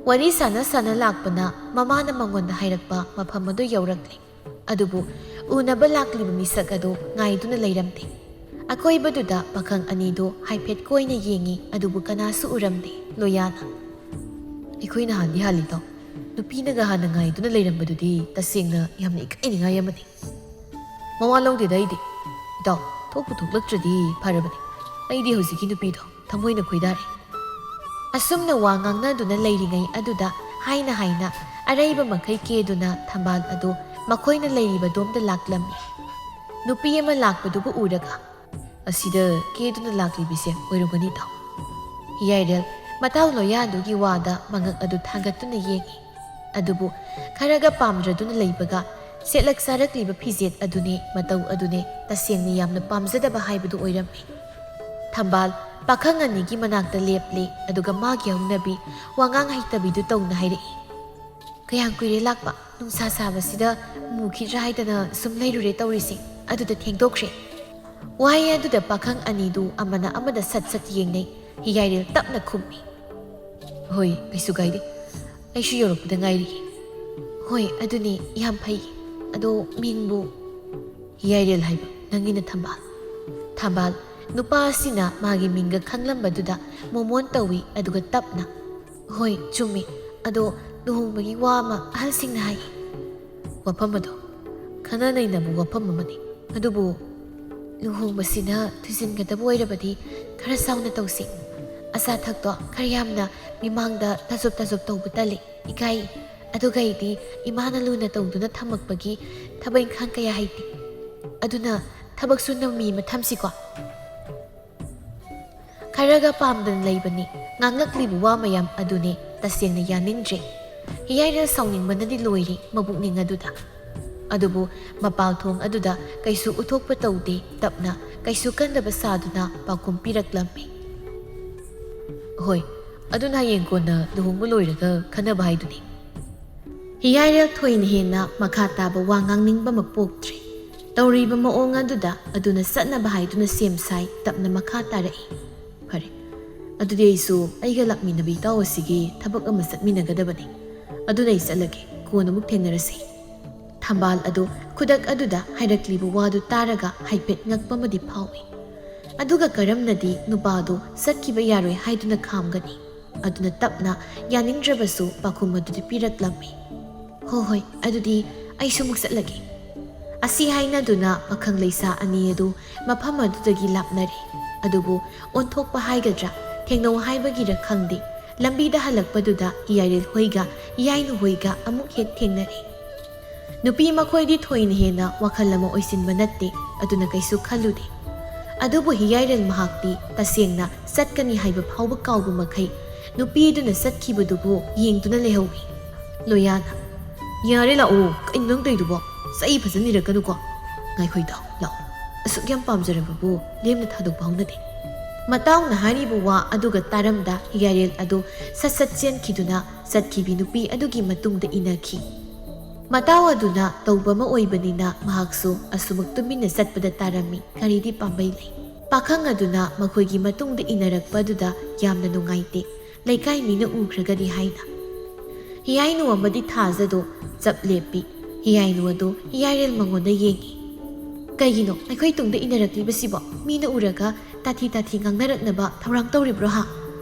ꯋꯥꯔꯤ ꯁꯥꯟꯅ ꯁꯥꯟꯅ ꯂꯥꯛꯄꯅ ꯃꯃꯥꯅ ꯃꯉꯣꯟꯗ ꯍꯥꯏꯔꯛꯄ ꯃꯐꯝ ꯑꯗꯨ ꯌꯧꯔꯛꯂꯦ꯫ ꯑꯗꯨꯕꯨ ꯎꯅꯕ ꯂꯥꯛꯂꯤꯕ ꯃꯤꯁꯛ ꯑꯗꯨ ꯉꯥꯏꯗꯨꯅ ꯂꯩꯔꯝꯗꯦ꯫ ꯑꯀꯣꯏꯕꯗꯨꯗ ꯄꯥꯈꯪ ꯑꯅꯤꯗꯨ ꯍꯥꯏꯐꯦꯠ ꯀꯣꯏꯅ ꯌꯦꯡꯉꯤ, ꯑꯗꯨꯕꯨ ꯀꯅꯥꯁꯨ ꯎꯔꯝꯗꯦ꯫ ꯂꯣꯌꯥꯅ, "ꯑꯩꯈꯣꯏꯅ ꯍꯥꯟꯗꯤ ꯍꯥꯜꯂꯤꯗꯣ, ꯅꯨꯄꯤꯅꯒ ꯍꯥꯟꯅ ꯉꯥꯏꯗꯨꯅ ꯂꯩꯔꯝꯕꯗꯨꯗꯤ ꯇꯁꯦꯡꯅ ꯌꯥꯝꯅ ꯏꯀꯥꯏꯅꯤꯡꯉꯥꯏ ꯑꯃꯅꯤ꯫ ꯃꯋꯥ ꯂꯧꯗꯦꯗ ꯑꯩꯗꯤ꯫ ꯏꯇꯥꯎ, ꯊꯣꯛꯄꯨ ꯊꯣꯛꯂꯛꯇ꯭ꯔꯗꯤ ꯐꯔꯕꯅꯤ꯫ ꯑꯩꯗꯤ ꯍꯧꯖꯤꯛꯀꯤ ꯅꯨꯄꯤꯗꯣ ꯊꯃꯣꯏꯅ ꯈꯣꯏꯗꯥꯔꯦ꯫" ꯑꯁꯨꯝꯅ ꯋꯥ ꯉꯥꯡꯅꯗꯨꯅ ꯂꯩꯔꯤꯉꯩ ꯑꯗꯨꯗ ꯍꯥꯏꯅ ꯍꯥꯏꯅ ꯑꯔꯩꯕ ꯃꯈꯩ ꯀꯦꯗꯨꯅ ꯊꯝꯕꯥꯜ ꯑꯗꯨ ꯃꯈꯣꯏꯅ ꯂꯩꯔꯤꯕꯗꯣꯝꯗ ꯂꯥꯛꯂꯝꯃꯤ꯫ ꯅꯨꯄꯤ ꯑꯃ ꯂꯥꯛꯄꯗꯨꯕꯨ ꯎꯔꯒ, ꯑꯁꯤꯗ ꯀꯦꯗꯨꯅ ꯂꯥꯛꯂꯤꯕꯤꯁꯦ ꯑꯣꯏꯔꯝꯒꯅꯤꯗꯣ꯫ ꯍꯤꯌꯥꯏꯔꯦꯜ ꯃꯇꯥꯎ ꯂꯣꯌꯥꯗꯨꯒꯤ ꯋꯥꯗ ꯃꯉꯛ ꯑꯗꯨ ꯊꯥꯡꯒꯠꯇꯨꯅ ꯌꯦꯡꯏ꯫ ꯑꯗꯨꯕꯨ ꯈꯔꯒ ꯄꯥꯝꯗ꯭ꯔꯗꯨꯅ ꯂꯩꯕꯒ ꯁꯦꯠꯂꯛ ꯆꯥꯔꯛꯂꯤꯕ ꯐꯤꯖꯦꯠ ꯑꯗꯨꯅꯦ, ꯃꯇꯧ ꯑꯗꯨꯅꯦ ꯇꯁꯦꯡꯅ ꯌꯥꯝꯅ ꯄꯥꯝꯖꯗꯕ ꯍꯥꯏꯕꯗꯨ ꯑꯣꯏꯔꯝꯃꯤ꯫ ꯊꯝꯕꯥꯜ ꯄꯥꯈꯪ ꯑꯅꯤꯒꯤ ꯃꯅꯥꯛꯇ ꯂꯦꯞꯂꯦ, ꯑꯗꯨꯒ ꯃꯥꯒꯤ ꯍꯧꯅꯕꯤ ꯋꯥꯉꯥꯡ ꯍꯩꯇꯕꯤꯗꯨ ꯇꯧꯅ ꯍꯥꯏꯔꯛꯏ꯫ "ꯀꯌꯥꯝ ꯀꯨꯏꯔꯦ ꯂꯥꯛꯄ? ꯅꯨꯡꯁꯥ ꯁꯥꯕꯁꯤꯗ ꯃꯨꯈꯤꯗ꯭ꯔꯥ ꯍꯥꯏꯗꯅ ꯁꯨꯝ ꯂꯩꯔꯨꯔꯦ ꯇꯧꯔꯤꯁꯦ, ꯑꯗꯨꯗ ꯊꯦꯡꯗꯣꯛꯈ꯭ꯔꯦ꯫" ꯋꯥꯍꯩ ꯑꯗꯨꯗ ꯄꯥꯈꯪ ꯑꯅꯤꯗꯨ ꯑꯃꯅ ꯑꯃꯗ ꯁꯠ ꯁꯠ ꯌꯦꯡꯅꯩ꯫ ꯍꯤꯌꯥꯏꯔꯦꯜ ꯇꯞꯅ ꯈꯨꯝꯃꯤ, "ꯍꯣꯏ, ꯀꯩꯁꯨ ꯀꯥꯏꯗꯦ꯫ ꯑꯩꯁꯨ ꯌꯧꯔꯛꯄꯗ ꯉꯥꯏꯔꯤ꯫" "ꯍꯣꯏ, ꯑꯗꯨꯅꯤ, ꯌꯥꯝ ꯐꯩ꯫ ꯑꯗꯣ ꯃꯤꯡꯕꯨ?" "ꯍꯤꯌꯥꯏꯔꯦꯜ ꯍꯥꯏꯕ, ꯅꯪꯒꯤꯅ ꯊꯝꯕꯥꯜ꯫" ꯊꯝꯕꯥꯜ ꯅꯨꯄꯥ ꯑꯁꯤꯅ ꯃꯥꯒꯤ ꯃꯤꯡꯒ ꯈꯪꯂꯝꯕꯗꯨꯗ ꯃꯣꯃꯣꯟ ꯇꯧꯏ, ꯑꯗꯨꯒ ꯇꯞꯅ, "ꯍꯣꯏ, ꯆꯨꯝꯃꯤ꯫ ꯑꯗꯣ ꯂꯨꯍꯣꯡꯕꯒꯤ ꯋꯥ ꯑꯃ ꯑꯍꯜꯁꯤꯡꯅ ꯍꯥꯏ꯫" "ꯋꯥꯐꯝ ꯑꯗꯣ?" "ꯈꯟꯅ ꯅꯩꯅꯕ ꯋꯥꯐꯝ ꯑꯃꯅꯤ꯫ ꯑꯗꯨꯕꯨ ꯂꯨꯍꯣꯡꯕꯁꯤꯅ ꯊꯨꯖꯤꯟꯒꯗꯕ ꯑꯣꯏꯔꯕꯗꯤ ꯈꯔ ꯆꯥꯎꯅ ꯇꯧꯁꯤ꯫ ꯑꯆꯥ ꯑꯊꯛꯇꯣ ꯈꯔ ꯌꯥꯝꯅ ꯃꯤꯃꯥꯡꯗ ꯇꯥꯖꯣꯞ ꯇꯥꯖꯣꯞ ꯇꯧꯕ ꯇꯜꯂꯤ, ꯏꯀꯥꯏ꯫ ꯑꯗꯨꯒ ꯑꯩꯗꯤ ꯏꯃꯥꯅ ꯂꯨꯅ ꯇꯧꯗꯨꯅ ꯊꯝꯃꯛꯄꯒꯤ ꯊꯕꯛ ꯏꯪꯈꯥꯡ ꯀꯌꯥ ꯍꯩꯇꯦ꯫ ꯑꯗꯨꯅ ꯊꯕꯛ ꯁꯨꯅꯕ ꯃꯤ ꯑꯃ ꯊꯝꯁꯤꯀꯣ?" ꯈꯔꯒ ꯄꯥꯝꯗꯅ ꯂꯩꯕꯅꯤ꯫ ꯉꯥꯡꯂꯛꯂꯤꯕ ꯋꯥ ꯃꯌꯥꯝ ꯑꯗꯨꯅꯤ ꯇꯁꯦꯡꯅ ꯌꯥꯅꯤꯡꯗ꯭ꯔꯦ꯫ ꯍꯤꯌꯥꯏꯔꯦꯜ ꯁꯥꯎꯅꯤꯡꯕꯅꯗꯤ ꯂꯣꯏꯔꯤ ꯃꯕꯨꯛꯅꯤꯡ ꯑꯗꯨꯗ꯫ ꯑꯗꯨꯕꯨ ꯃꯄꯥꯜ ꯊꯣꯡ ꯑꯗꯨꯗ ꯀꯩꯁꯨ ꯎꯠꯊꯣꯛꯄ ꯇꯧꯗꯦ, ꯇꯞꯅ, ꯀꯩꯁꯨ ꯀꯟꯗꯕ ꯁꯥꯗꯨꯅ ꯄꯥꯎꯈꯨꯝ ꯄꯤꯔꯛꯂꯝꯃꯤ꯫ "ꯍꯣꯏ, ꯑꯗꯨꯅ ꯍꯌꯦꯡ ꯀꯣꯟꯅ ꯂꯨꯍꯣꯡꯕ ꯂꯣꯏꯔꯒ ꯈꯟꯅꯕ ꯍꯥꯏꯗꯨꯅꯤ꯫" ꯍꯤꯌꯥꯏꯔꯦꯜ ꯊꯣꯏꯅ ꯍꯦꯟꯅ ꯃꯈꯥ ꯇꯥꯕ ꯋꯥ ꯉꯥꯡꯅꯤꯡꯕ ꯑꯃ ꯄꯣꯛꯇ꯭ꯔꯦ꯫ ꯇꯧꯔꯤꯕ ꯃꯑꯣꯡ ꯑꯗꯨꯗ ꯑꯗꯨꯅ ꯆꯠꯅꯕ ꯍꯥꯏꯗꯨꯅ ꯁꯦꯝ ꯁꯥꯏ, ꯇꯞꯅ ꯃꯈꯥ ꯇꯥꯔꯛꯏ꯫ "ꯐꯔꯦ, ꯑꯗꯨꯗꯤ ꯑꯩꯁꯨ ꯑꯩꯒ ꯂꯥꯛꯃꯤꯟꯅꯕ ꯏꯇꯥꯎ ꯑꯁꯤꯒꯤ ꯊꯕꯛ ꯑꯃ ꯆꯠꯃꯤꯟꯅꯒꯗꯕꯅꯤ꯫ ꯑꯗꯨꯅ ꯑꯩ ꯆꯠꯂꯒꯦ, ꯀꯣꯟꯅ ꯑꯃꯨꯛ ꯊꯦꯡꯅꯔꯁꯤ꯫" ꯊꯝꯕꯥꯜ ꯑꯗꯨ ꯈꯨꯗꯛ ꯑꯗꯨꯗ ꯍꯥꯏꯔꯛꯂꯤꯕ ꯋꯥꯗꯨ ꯇꯥꯔꯒ ꯍꯥꯏꯐꯦꯠ ꯉꯛꯄ ꯑꯃꯗꯤ ꯐꯥꯎꯏ꯫ ꯑꯗꯨꯒ ꯀꯔꯝꯅꯗꯤ ꯅꯨꯄꯥꯗꯨ ꯆꯠꯈꯤꯕ ꯌꯥꯔꯣꯏ ꯍꯥꯏꯗꯨꯅ ꯈꯥꯝꯒꯅꯤ? ꯑꯗꯨꯅ ꯇꯞꯅ, ꯌꯥꯅꯤꯡꯗ꯭ꯔꯕꯁꯨ, ꯄꯥꯎꯈꯨꯝ ꯑꯗꯨꯗꯤ ꯄꯤꯔꯛꯂꯝꯃꯤ꯫ "ꯍꯣ ꯍꯣꯏ, ꯑꯗꯨꯗꯤ ꯑꯩꯁꯨ ꯑꯃꯨꯛ ꯆꯠꯂꯒꯦ꯫" ꯑꯁꯤ ꯍꯥꯏꯅꯗꯨꯅ ꯄꯥꯈꯪ ꯂꯩꯁꯥ ꯑꯅꯤ ꯑꯗꯨ ꯃꯐꯝ ꯑꯗꯨꯗꯒꯤ ꯂꯥꯞꯅꯔꯦ꯫ ꯑꯗꯨꯕꯨ ꯑꯣꯟꯊꯣꯛꯄ ꯍꯥꯏꯒꯗ꯭ꯔꯥ, ꯊꯦꯡꯅꯧ ꯍꯥꯏꯕꯒꯤꯔ ꯈꯪꯗꯦ, ꯂꯝꯕꯤꯗ ꯍꯜꯂꯛꯄꯗꯨꯗ ꯏꯌꯥꯏꯔꯦꯜ ꯍꯣꯏꯒ ꯏꯌꯥꯏꯅꯨ ꯍꯣꯏꯒ ꯑꯃꯨꯛ ꯍꯦꯛ ꯊꯦꯡꯅꯔꯦ꯫ ꯅꯨꯄꯤ ꯃꯈꯣꯏꯗꯤ ꯊꯣꯏꯅ ꯍꯦꯟꯅ ꯋꯥꯈꯜ ꯑꯃ ꯑꯣꯏꯁꯤꯟꯕ ꯅꯠꯇꯦ, ꯑꯗꯨꯅ ꯀꯩꯁꯨ ꯈꯜꯂꯨꯗꯦ꯫ ꯑꯗꯨꯕꯨ ꯍꯤꯌꯥꯏꯔꯦꯜ ꯃꯍꯥꯛꯇꯤ ꯇꯁꯦꯡꯅ ꯆꯠꯀꯅꯤ ꯍꯥꯏꯕ ꯐꯥꯎꯕ ꯀꯥꯎꯕ ꯃꯈꯩ ꯅꯨꯄꯤꯗꯨꯅ ꯆꯠꯈꯤꯕꯗꯨꯕꯨ ꯌꯦꯡꯗꯨꯅ ꯂꯩꯍꯧꯏ꯫ ꯂꯣꯌꯥꯅ, "ꯌꯥꯔꯦ, ꯂꯥꯛꯑꯣ, ꯀꯩꯅꯣ ꯅꯪ ꯇꯧꯔꯤꯗꯨꯕꯣ? ꯆꯩ ꯐꯖꯅ ꯅꯤꯔꯛꯀꯅꯨꯀꯣ꯫ ꯉꯥꯏꯈꯣ ꯏꯇꯥꯎ, ꯂꯥꯛꯑꯣ꯫ ꯑꯁꯨꯛ ꯌꯥꯝ ꯄꯥꯝꯖꯔꯕꯕꯨ ꯂꯦꯝꯅ ꯊꯥꯗꯣꯛꯄ ꯍꯧꯅꯗꯦ꯫" ꯃꯇꯥꯎꯅ ꯍꯥꯏꯔꯤꯕ ꯋꯥ ꯑꯗꯨꯒ ꯇꯥꯔꯝꯗ ꯍꯤꯌꯥꯏꯔꯦꯜ ꯑꯗꯨ ꯁꯠ ꯁꯠ ꯆꯦꯟꯈꯤꯗꯨꯅ ꯆꯠꯈꯤꯕꯤ ꯅꯨꯄꯤ ꯑꯗꯨꯒꯤ ꯃꯇꯨꯡꯗ ꯏꯟꯅꯈꯤ꯫ ꯃꯇꯥꯎ ꯑꯗꯨꯅ ꯇꯧꯕ ꯑꯃ ꯑꯣꯏꯕꯅꯤꯅ ꯃꯍꯥꯛꯁꯨ ꯑꯁꯨꯃꯛ ꯇꯨꯃꯤꯟꯅ ꯆꯠꯄꯗ ꯇꯥꯔꯝꯃꯤ꯫ ꯀꯔꯤꯗꯤ ꯄꯥꯝꯕꯩ ꯂꯩ? ꯄꯥꯈꯪ ꯑꯗꯨꯅ ꯃꯈꯣꯏꯒꯤ ꯃꯇꯨꯡꯗ ꯏꯟꯅꯔꯛꯄ ꯑꯗꯨꯗ ꯌꯥꯝꯅ ꯅꯨꯡꯉꯥꯏꯇꯦ, ꯂꯩꯀꯥꯏ ꯃꯤꯅ ꯎꯈ꯭ꯔꯒꯗꯤ ꯍꯥꯏꯅ꯫ ꯍꯤꯌꯥꯏꯅꯨ ꯑꯃꯗꯤ ꯊꯥꯖꯗꯣ ꯆꯞ ꯂꯦꯞꯄꯤ꯫ ꯍꯤꯌꯥꯏꯅꯨ ꯑꯗꯨ ꯍꯤꯌꯥꯏꯔꯦꯜ ꯃꯉꯣꯟꯗ ꯌꯦꯡꯉꯤ꯫ "ꯀꯩꯒꯤꯅꯣ ꯑꯩꯈꯣꯏ ꯇꯨꯡꯗ ꯏꯟꯅꯔꯛꯂꯤꯕꯁꯤꯕꯣ? ꯃꯤꯅ ꯎꯔꯒ ꯇꯥꯊꯤ ꯇꯥꯊꯤ ꯉꯥꯡꯅꯔꯛꯅꯕ ꯊꯧꯔꯥꯡ ꯇꯧꯔꯤꯕ꯭ꯔꯣ ꯍꯥ?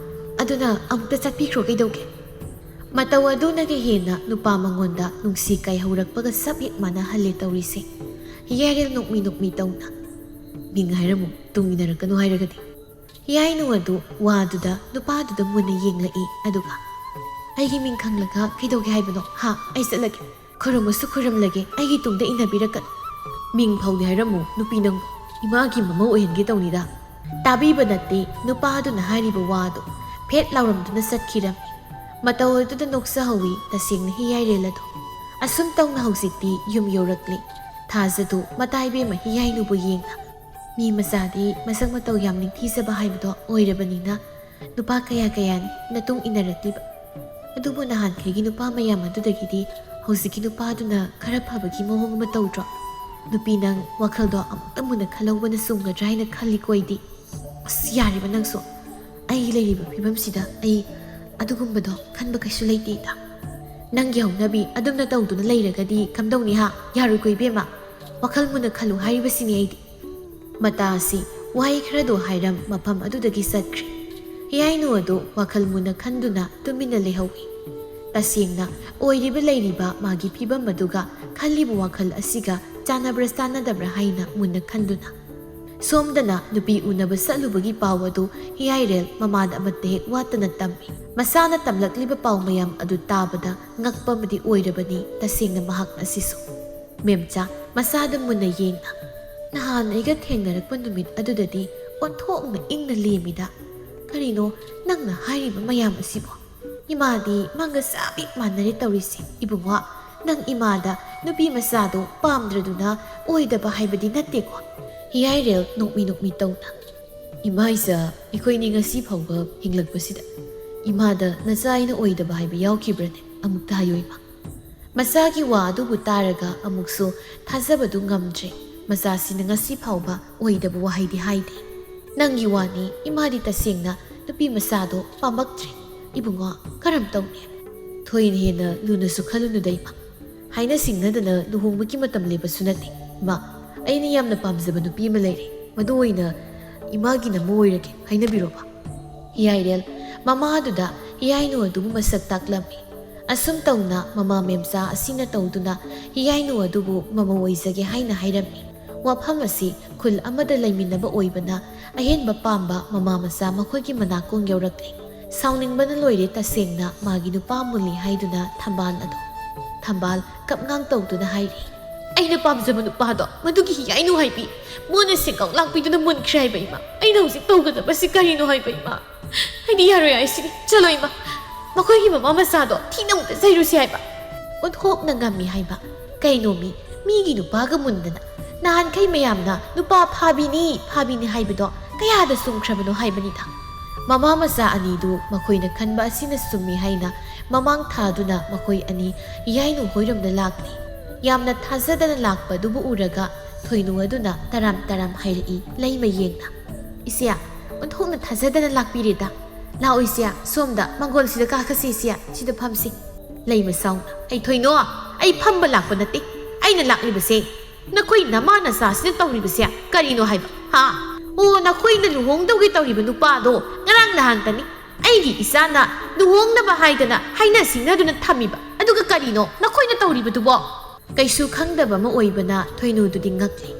ꯑꯗꯨꯅ ꯑꯃꯨꯛꯇ ꯆꯠꯄꯤꯈ꯭ꯔꯣ ꯀꯩꯗꯧꯒꯦ?" ꯃꯇꯧ ꯑꯗꯨꯅꯒ ꯍꯦꯟꯅ ꯅꯨꯄꯥ ꯃꯉꯣꯟꯗ ꯅꯨꯡꯁꯤ ꯀꯥꯏꯍꯧꯔꯛꯄꯒ ꯆꯞ ꯍꯦꯛ ꯃꯥꯟꯅꯍꯜꯂꯦ ꯇꯧꯔꯤꯁꯦ꯫ ꯍꯤꯌꯥꯏꯔꯦꯜ ꯅꯣꯛꯃꯤ ꯅꯣꯛꯃꯤ ꯇꯧꯅ, "ꯃꯤꯡ ꯍꯥꯏꯔꯝꯃꯨ, ꯇꯨꯡ ꯏꯟꯅꯔꯛꯀꯅꯨ ꯍꯥꯏꯔꯒꯗꯤ꯫" ꯍꯤꯌꯥꯏꯅꯨ ꯑꯗꯨ ꯋꯥꯗꯨꯗ ꯅꯨꯄꯥꯗꯨꯗ ꯃꯨꯟꯅ ꯌꯦꯡꯂꯛꯏ, ꯑꯗꯨꯒ, "ꯑꯩꯒꯤ ꯃꯤꯡ ꯈꯪꯂꯒ ꯀꯩꯗꯧꯒꯦ ꯍꯥꯏꯕꯅꯣ ꯍꯥ? ꯑꯩ ꯆꯠꯂꯒꯦ꯫ ꯈꯨꯔꯨꯝꯃꯁꯨ ꯈꯨꯔꯨꯝꯂꯒꯦ, ꯑꯩꯒꯤ ꯇꯨꯡꯗ ꯏꯟꯅꯕꯤꯔꯛꯀꯅꯨ꯫" "ꯃꯤꯡ ꯐꯥꯎꯗꯤ ꯍꯥꯏꯔꯝꯃꯨ ꯅꯨꯄꯤ ꯅꯪꯕꯨ, ꯏꯃꯥꯒꯤ ꯃꯃꯧ ꯑꯣꯏꯍꯟꯒꯦ ꯇꯧꯅꯤꯗ꯫" ꯇꯥꯕꯤꯕ ꯅꯠꯇꯦ, ꯅꯨꯄꯥ ꯑꯗꯨꯅ ꯍꯥꯏꯔꯤꯕ ꯋꯥꯗꯨ ꯐꯦꯠ ꯂꯥꯎꯔꯝꯗꯨꯅ ꯆꯠꯈꯤꯔꯝꯃꯤ꯫ ꯃꯇꯧ ꯑꯗꯨꯗ ꯅꯣꯛꯆꯍꯧꯏ ꯇꯁꯦꯡꯅ ꯍꯤꯌꯥꯏꯔꯦꯜ ꯑꯗꯨ꯫ ꯑꯁꯨꯝ ꯇꯧꯅ ꯍꯧꯖꯤꯛꯇꯤ ꯌꯨꯝ ꯌꯧꯔꯛꯂꯤ꯫ ꯊꯥꯖꯗꯨ ꯃꯇꯥ ꯏꯕꯦꯝꯃ ꯍꯤꯌꯥꯏꯅꯨꯕꯨ ꯌꯦꯡꯅ, "ꯃꯤ ꯃꯆꯥꯗꯤ ꯃꯁꯛ ꯃꯇꯧ ꯌꯥꯝ ꯅꯤꯡꯊꯤꯖꯕ ꯍꯥꯏꯕꯗꯣ ꯑꯣꯏꯔꯕꯅꯤꯅ ꯅꯨꯄꯥ ꯀꯌꯥ ꯀꯌꯥꯅꯤ ꯅꯇꯨꯡ ꯏꯟꯅꯔꯛꯂꯤꯕ꯫ ꯑꯗꯨꯕꯨ ꯅꯍꯥꯟꯈꯩꯒꯤ ꯅꯨꯄꯥ ꯃꯌꯥꯝ ꯑꯗꯨꯗꯒꯤꯗꯤ ꯍꯧꯖꯤꯛꯀꯤ ꯅꯨꯄꯥꯗꯨꯅ ꯈꯔ ꯐꯕꯒꯤ ꯃꯑꯣꯡ ꯑꯃ ꯇꯧꯗ꯭ꯔꯣ? ꯅꯨꯄꯤ ꯅꯪ ꯋꯥꯈꯜꯗꯣ ꯑꯃꯨꯛꯇ ꯃꯨꯟꯅ ꯈꯜꯍꯧꯕꯅ ꯆꯨꯝꯒꯗ꯭ꯔꯥ ꯍꯥꯏꯅ ꯈꯜꯂꯤꯀꯣ ꯑꯩꯗꯤ꯫" "ꯑꯁ, ꯌꯥꯔꯦꯕ ꯅꯪꯁꯨ꯫ ꯑꯩ ꯂꯩꯔꯤꯕ ꯐꯤꯕꯝꯁꯤꯗ ꯑꯩ ꯑꯗꯨꯒꯨꯝꯕꯗꯣ ꯈꯟꯕ ꯀꯩꯁꯨ ꯂꯩꯇꯦꯗ꯫ ꯅꯪꯒꯤ ꯍꯧꯅꯕꯤ ꯑꯗꯨꯝꯅ ꯇꯧꯗꯨꯅ ꯂꯩꯔꯒꯗꯤ ꯀꯝꯗꯧꯅꯤ ꯍꯥ? ꯌꯥꯔꯣꯏꯀꯣ ꯏꯕꯦꯝꯃ꯫ ꯋꯥꯈꯜ ꯃꯨꯟꯅ ꯈꯜꯂꯨ ꯍꯥꯏꯔꯤꯕꯁꯤꯅꯤ ꯑꯩꯗꯤ꯫" ꯃꯇꯥ ꯑꯁꯤ ꯋꯥꯍꯩ ꯈꯔꯗꯨ ꯍꯥꯏꯔꯝ ꯃꯐꯝ ꯑꯗꯨꯗꯒꯤ ꯆꯠꯈ꯭ꯔꯦ꯫ ꯍꯤꯌꯥꯏꯅꯨ ꯑꯗꯨ ꯋꯥꯈꯜ ꯃꯨꯟꯅ ꯈꯟꯗꯨꯅ ꯇꯨꯃꯤꯟꯅ ꯂꯩꯍꯧꯏ꯫ ꯇꯁꯦꯡꯅ ꯑꯣꯏꯔꯤꯕ ꯂꯩꯔꯤꯕ ꯃꯥꯒꯤ ꯐꯤꯕꯝ ꯑꯗꯨꯒ ꯈꯜꯂꯤꯕ ꯋꯥꯈꯜ ꯑꯁꯤꯒ ꯆꯥꯟꯅꯕ꯭ꯔꯥ ꯆꯥꯟꯅꯗꯕ꯭ꯔꯥ ꯍꯥꯏꯅ ꯃꯨꯟꯅ ꯈꯟꯗꯨꯅ꯫ ꯁꯣꯝꯗꯅ ꯅꯨꯄꯤ ꯎꯅꯕ ꯆꯠꯂꯨꯕꯒꯤ ꯄꯥꯎ ꯑꯗꯨ ꯍꯤꯌꯥꯏꯔꯦꯜ ꯃꯃꯥꯗ ꯑꯃꯠꯇ ꯍꯦꯛ ꯋꯥꯠꯇꯅ ꯇꯝꯃꯤ꯫ ꯃꯆꯥꯅ ꯇꯝꯂꯛꯂꯤꯕ ꯄꯥꯎ ꯃꯌꯥꯝ ꯑꯗꯨ ꯇꯥꯕꯗ ꯉꯛꯄ ꯑꯃꯗꯤ ꯑꯣꯏꯔꯕꯅꯤ ꯇꯁꯦꯡꯅ ꯃꯍꯥꯛ ꯑꯁꯤꯁꯨ꯫ ꯃꯦꯝꯆꯥ ꯃꯆꯥꯗ ꯃꯨꯟꯅ ꯌꯦꯡꯅ, ꯅꯍꯥꯟ ꯑꯩꯒ ꯊꯦꯡꯅꯔꯛꯄ ꯅꯨꯃꯤꯠ ꯑꯗꯨꯗꯗꯤ ꯑꯣꯟꯊꯣꯛꯅ ꯏꯪꯅ ꯂꯦꯝꯃꯤꯗ꯫ ꯀꯔꯤꯅꯣ ꯅꯪꯅ ꯍꯥꯏꯔꯤꯕ ꯃꯌꯥꯝ ꯑꯁꯤꯕꯣ? ꯏꯃꯥꯗꯤ ꯃꯪꯒ ꯆꯞ ꯍꯦꯛ ꯃꯥꯟꯅꯔꯦ ꯇꯧꯔꯤꯁꯦ꯫ ꯏꯕꯨꯡꯉꯣ, ꯅꯪ ꯏꯃꯥꯗ ꯅꯨꯄꯤ ꯃꯆꯥꯗꯣ ꯄꯥꯝꯗ꯭ꯔꯗꯨꯅ ꯑꯣꯏꯗꯕ ꯍꯥꯏꯕꯗꯤ ꯅꯠꯇꯦꯀꯣ? ꯍꯤꯌꯥꯏꯔꯦꯜ ꯅꯣꯛꯃꯤ ꯅꯣꯛꯃꯤ ꯇꯧꯅ꯫ "ꯏꯃꯥ ꯏꯆꯥ, ꯑꯩꯈꯣꯏꯅꯤ ꯉꯁꯤ ꯐꯥꯎꯕ ꯍꯤꯡꯂꯛꯄꯁꯤꯗ ꯏꯃꯥꯗ ꯅꯆꯥ ꯑꯩꯅ ꯑꯣꯏꯗꯕ ꯍꯥꯏꯕ ꯌꯥꯎꯈꯤꯕ꯭ꯔꯅꯦ? ꯑꯃꯨꯛꯇ ꯍꯥꯏꯌꯨ ꯏꯃꯥ꯫" ꯃꯆꯥꯒꯤ ꯋꯥ ꯑꯗꯨꯕꯨ ꯇꯥꯔꯒ ꯑꯃꯨꯛꯁꯨ ꯊꯥꯖꯕꯗꯨ ꯉꯝꯗ꯭ꯔꯦ꯫ ꯃꯆꯥꯁꯤꯅ ꯉꯁꯤ ꯐꯥꯎꯕ ꯑꯣꯏꯗꯕ ꯋꯥꯍꯩꯗꯤ ꯍꯥꯏꯗꯦ꯫ "ꯅꯪꯒꯤ ꯋꯥꯅꯤ, ꯏꯃꯥꯗꯤ ꯇꯁꯦꯡꯅ ꯅꯨꯄꯤ ꯃꯆꯥꯗꯣ ꯄꯥꯝꯃꯛꯇ꯭ꯔꯦ꯫ ꯏꯕꯨꯡꯉꯣ, ꯀꯔꯝ ꯇꯧꯅꯤ? ꯊꯣꯏꯅ ꯍꯦꯟꯅ ꯂꯨꯅꯁꯨ ꯈꯜꯂꯨꯅꯨꯗ ꯏꯃꯥ꯫ ꯍꯥꯏꯅ ꯁꯤꯡꯅꯗꯅ ꯂꯨꯍꯣꯡꯕꯒꯤ ꯃꯇꯝ ꯂꯦꯞꯄꯁꯨ ꯅꯠꯇꯦ꯫ ꯏꯃꯥ, ꯑꯩꯅ ꯌꯥꯝꯅ ꯄꯥꯝꯖꯕ ꯅꯨꯄꯤ ꯑꯃ ꯂꯩꯔꯦ꯫ ꯃꯗꯨ ꯑꯣꯏꯅ ꯏꯃꯥꯒꯤ ꯅꯃꯧ ꯑꯣꯏꯔꯒꯦ ꯍꯥꯏꯅꯕꯤꯔꯣꯕ꯫" ꯍꯤꯌꯥꯏꯔꯦꯜ ꯃꯃꯥꯗꯨꯗ ꯍꯤꯌꯥꯏꯅꯨ ꯑꯗꯨꯕꯨ ꯃꯁꯛ ꯇꯥꯛꯂꯝꯃꯤ꯫ ꯑꯁꯨꯝ ꯇꯧꯅ ꯃꯃꯥ ꯃꯦꯝꯆꯥ ꯑꯁꯤꯅ ꯇꯧꯗꯨꯅ ꯍꯤꯌꯥꯏꯅꯨ ꯑꯗꯨꯕꯨ ꯃꯃꯧ ꯑꯣꯏꯖꯒꯦ ꯍꯥꯏꯅ ꯍꯥꯏꯔꯝꯃꯤ꯫ ꯋꯥꯐꯝ ꯑꯁꯤ ꯈꯨꯜ ꯑꯃꯗ ꯂꯩꯃꯤꯟꯅꯕ ꯑꯣꯏꯕꯅ ꯑꯍꯦꯟꯕ ꯄꯥꯝꯕ ꯃꯃꯥ ꯃꯆꯥ ꯃꯈꯣꯏꯒꯤ ꯃꯅꯥꯀꯣꯡ ꯌꯧꯔꯛꯂꯦ꯫ ꯁꯥꯎꯅꯤꯡꯕꯅ ꯂꯣꯏꯔꯦ ꯇꯁꯦꯡꯅ ꯃꯥꯒꯤ ꯅꯨꯄꯥ ꯃꯨꯜꯂꯤ ꯍꯥꯏꯗꯨꯅ ꯊꯝꯕꯥꯜ ꯑꯗꯣ꯫ ꯊꯝꯕꯥꯜ ꯀꯞꯉꯥꯡ ꯇꯧꯗꯨꯅ ꯍꯥꯏꯔꯤ꯫ "ꯑꯩꯅ ꯄꯥꯝꯖꯕ ꯅꯨꯄꯥꯗꯣ, ꯃꯗꯨꯒꯤ ꯍꯤꯌꯥꯏꯅꯨ ꯍꯥꯏꯕꯤ, ꯃꯣꯟꯅ ꯁꯦꯡꯒꯥꯎ ꯂꯥꯛꯄꯤꯗꯨꯅ ꯃꯨꯟꯈ꯭ꯔꯦ ꯍꯥꯏꯕ ꯏꯃꯥ꯫ ꯑꯩꯅ ꯍꯧꯖꯤꯛ ꯇꯧꯒꯗꯕꯁꯤ ꯀꯔꯤꯅꯣ ꯍꯥꯏꯕ ꯏꯃꯥ? ꯑꯩꯗꯤ ꯌꯥꯔꯣꯏ ꯍꯥꯏꯁꯤꯅꯤ꯫ ꯆꯠꯂꯣ ꯏꯃꯥ, ꯃꯈꯣꯏꯒꯤ ꯃꯃꯥ ꯃꯆꯥꯗꯣ ꯊꯤꯅ ꯑꯃꯨꯛꯇ ꯆꯩꯔꯨꯁꯤ ꯍꯥꯏꯕ꯫" ꯑꯣꯟꯊꯣꯛꯅ ꯉꯝꯃꯤ ꯍꯥꯏꯕ꯫ ꯀꯩꯅꯣ ꯃꯤ, ꯃꯤꯒꯤ ꯅꯨꯄꯥꯒ ꯃꯨꯟꯗꯅ꯫ ꯅꯍꯥꯟꯈꯩ ꯃꯌꯥꯝꯅ ꯅꯨꯄꯥ ꯐꯥꯕꯤꯅꯤ, ꯐꯥꯕꯤꯅꯤ ꯍꯥꯏꯕꯗꯣ ꯀꯌꯥꯗ ꯆꯨꯝꯈ꯭ꯔꯕꯅꯣ ꯍꯥꯏꯕꯅꯤꯗ꯫ ꯃꯃꯥ ꯃꯆꯥ ꯑꯅꯤꯗꯨ ꯃꯈꯣꯏꯅ ꯈꯟꯕ ꯑꯁꯤꯅ ꯆꯨꯝꯃꯤ ꯍꯥꯏꯅ ꯃꯃꯥꯡ ꯊꯥꯗꯨꯅ ꯃꯈꯣꯏ ꯑꯅꯤ ꯌꯥꯏꯅꯨ ꯍꯣꯏꯔꯣꯝꯗ ꯂꯥꯛꯂꯤ꯫ ꯌꯥꯝꯅ ꯊꯥꯖꯗꯅ ꯂꯥꯛꯄꯗꯨꯕꯨ ꯎꯔꯒ ꯊꯣꯏꯅꯨ ꯑꯗꯨꯅ ꯇꯔꯥꯝ ꯇꯔꯥꯝ ꯍꯥꯏꯔꯛꯏ ꯂꯩꯃ ꯌꯦꯡꯅ꯫ "ꯏꯆꯦ, ꯑꯣꯟꯊꯣꯛꯅ ꯊꯥꯖꯗꯅ ꯂꯥꯛꯄꯤꯔꯦꯗ꯫ ꯂꯥꯛꯑꯣ ꯏꯆꯦ, ꯁꯣꯝꯗ ꯃꯪꯒꯣꯜꯁꯤꯗ ꯀꯥꯈꯠꯁꯤ ꯏꯆꯦ, ꯁꯤꯗ ꯐꯝꯁꯤ꯫" ꯂꯩꯃ ꯁꯥꯎꯅ, "ꯑꯩ ꯊꯣꯏꯅꯣ, ꯑꯩ ꯐꯝꯕ ꯂꯥꯛꯄ ꯅꯠꯇꯦ꯫ ꯑꯩꯅ ꯂꯥꯛꯂꯤꯕꯁꯦ ꯅꯈꯣꯏ ꯅꯃꯥ ꯅꯆꯥꯁꯤꯅ ꯇꯧꯔꯤꯕꯁꯦ ꯀꯔꯤꯅꯣ ꯍꯥꯏꯕ? ꯍꯥ? ꯑꯣ, ꯅꯈꯣꯏꯅ ꯂꯨꯍꯣꯡꯗꯧꯒꯤ ꯇꯧꯔꯤꯕ ꯅꯨꯄꯥꯗꯣ ꯉꯔꯥꯡ ꯅꯍꯥꯟꯇꯅꯤ ꯑꯩꯒꯤ ꯏꯆꯥꯅ ꯂꯨꯍꯣꯡꯅꯕ ꯍꯥꯏꯗꯅ ꯍꯥꯏꯅ ꯁꯤꯡꯅꯗꯨꯅ ꯊꯝꯃꯤꯕ꯫ ꯑꯗꯨꯒ ꯀꯔꯤꯅꯣ ꯅꯈꯣꯏꯅ ꯇꯧꯔꯤꯕꯗꯨꯕꯣ?" ꯀꯩꯁꯨ ꯈꯪꯗꯕ ꯑꯃ ꯑꯣꯏꯕꯅ ꯊꯣꯏꯅꯨꯗꯨꯗꯤ ꯉꯛꯂꯤ꯫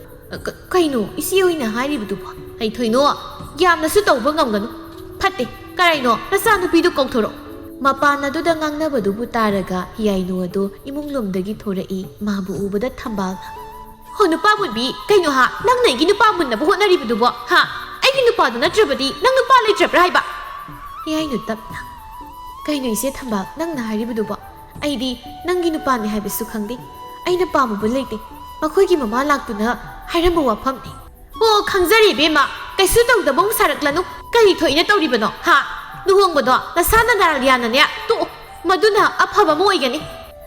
"ꯀ-, ꯀꯩꯅꯣ ꯏꯆꯦ ꯍꯣꯏꯅ ꯍꯥꯏꯔꯤꯕꯗꯨꯕꯣ?" "ꯑꯩ ꯊꯣꯏꯅꯣ, ꯌꯥꯝꯅꯁꯨ ꯇꯧꯕ ꯉꯝꯒꯅꯨ꯫ ꯐꯠꯇꯦ, ꯀꯔꯥꯏꯅꯣ ꯅꯆꯥꯅꯨꯄꯤꯗꯨ ꯀꯧꯊꯣꯔꯛꯑꯣ꯫" ꯃꯄꯥꯟ ꯑꯗꯨꯗ ꯉꯥꯡꯅꯕꯗꯨꯕꯨ ꯇꯥꯔꯒ ꯍꯤꯌꯥꯏꯅꯨ ꯑꯗꯨ ꯏꯃꯨꯡ ꯂꯣꯝꯗꯒꯤ ꯊꯣꯔꯛꯏ꯫ ꯃꯥꯕꯨ ꯎꯕꯗ ꯊꯝꯕꯥꯜꯅ, ꯍꯣ, ꯅꯨꯄꯥ ꯃꯨꯟꯕꯤ, ꯀꯩꯅꯣ ꯍꯥ? ꯅꯪꯅ ꯑꯩꯒꯤ ꯅꯨꯄꯥ ꯃꯨꯟꯅꯕ ꯍꯣꯠꯅꯔꯤꯕꯗꯨꯕꯣ? ꯍꯥ? ꯑꯩꯒꯤ ꯅꯨꯄꯥꯗꯨ ꯅꯠꯇ꯭ꯔꯕꯗꯤ ꯅꯪ ꯅꯨꯄꯥ ꯂꯩꯇ꯭ꯔꯕ꯭ꯔꯥ ꯍꯥꯏꯕ? ꯏꯌꯥꯏꯅꯨ ꯇꯞꯅ, "ꯀꯩꯅꯣ ꯏꯆꯦ ꯊꯝꯕꯥꯜ, ꯅꯪꯅ ꯍꯥꯏꯔꯤꯕꯗꯨꯕꯣ? ꯑꯩꯗꯤ ꯅꯪꯒꯤ ꯅꯨꯄꯥꯅꯤ ꯍꯥꯏꯕꯁꯨ ꯈꯪꯗꯦ꯫ ꯑꯩꯅ ꯄꯥꯝꯃꯨꯕ ꯂꯩꯇꯦ꯫ ꯃꯈꯣꯏꯒꯤ ꯃꯃꯥ ꯂꯥꯛꯇꯨꯅ ꯍꯥꯏꯔꯝꯕ ꯋꯥꯐꯝꯅꯤ꯫" "ꯑꯣ, ꯈꯪꯖꯔꯦ ꯏꯕꯦꯝꯃ, ꯀꯩꯁꯨ ꯇꯧꯗꯕ ꯑꯃꯨꯛ ꯁꯥꯔꯛꯂꯅꯨ꯫ ꯀꯔꯤ ꯊꯣꯛꯏꯅ ꯇꯧꯔꯤꯕꯅꯣ? ꯍꯥ? ꯂꯨꯍꯣꯡꯕꯗꯣ ꯅꯁꯥ ꯅꯗꯥꯜ ꯌꯥꯅꯅꯦ ꯇꯣꯛꯑꯣ꯫ ꯃꯗꯨꯅ ꯑꯐꯕ ꯑꯃ ꯑꯣꯏꯒꯅꯤ꯫"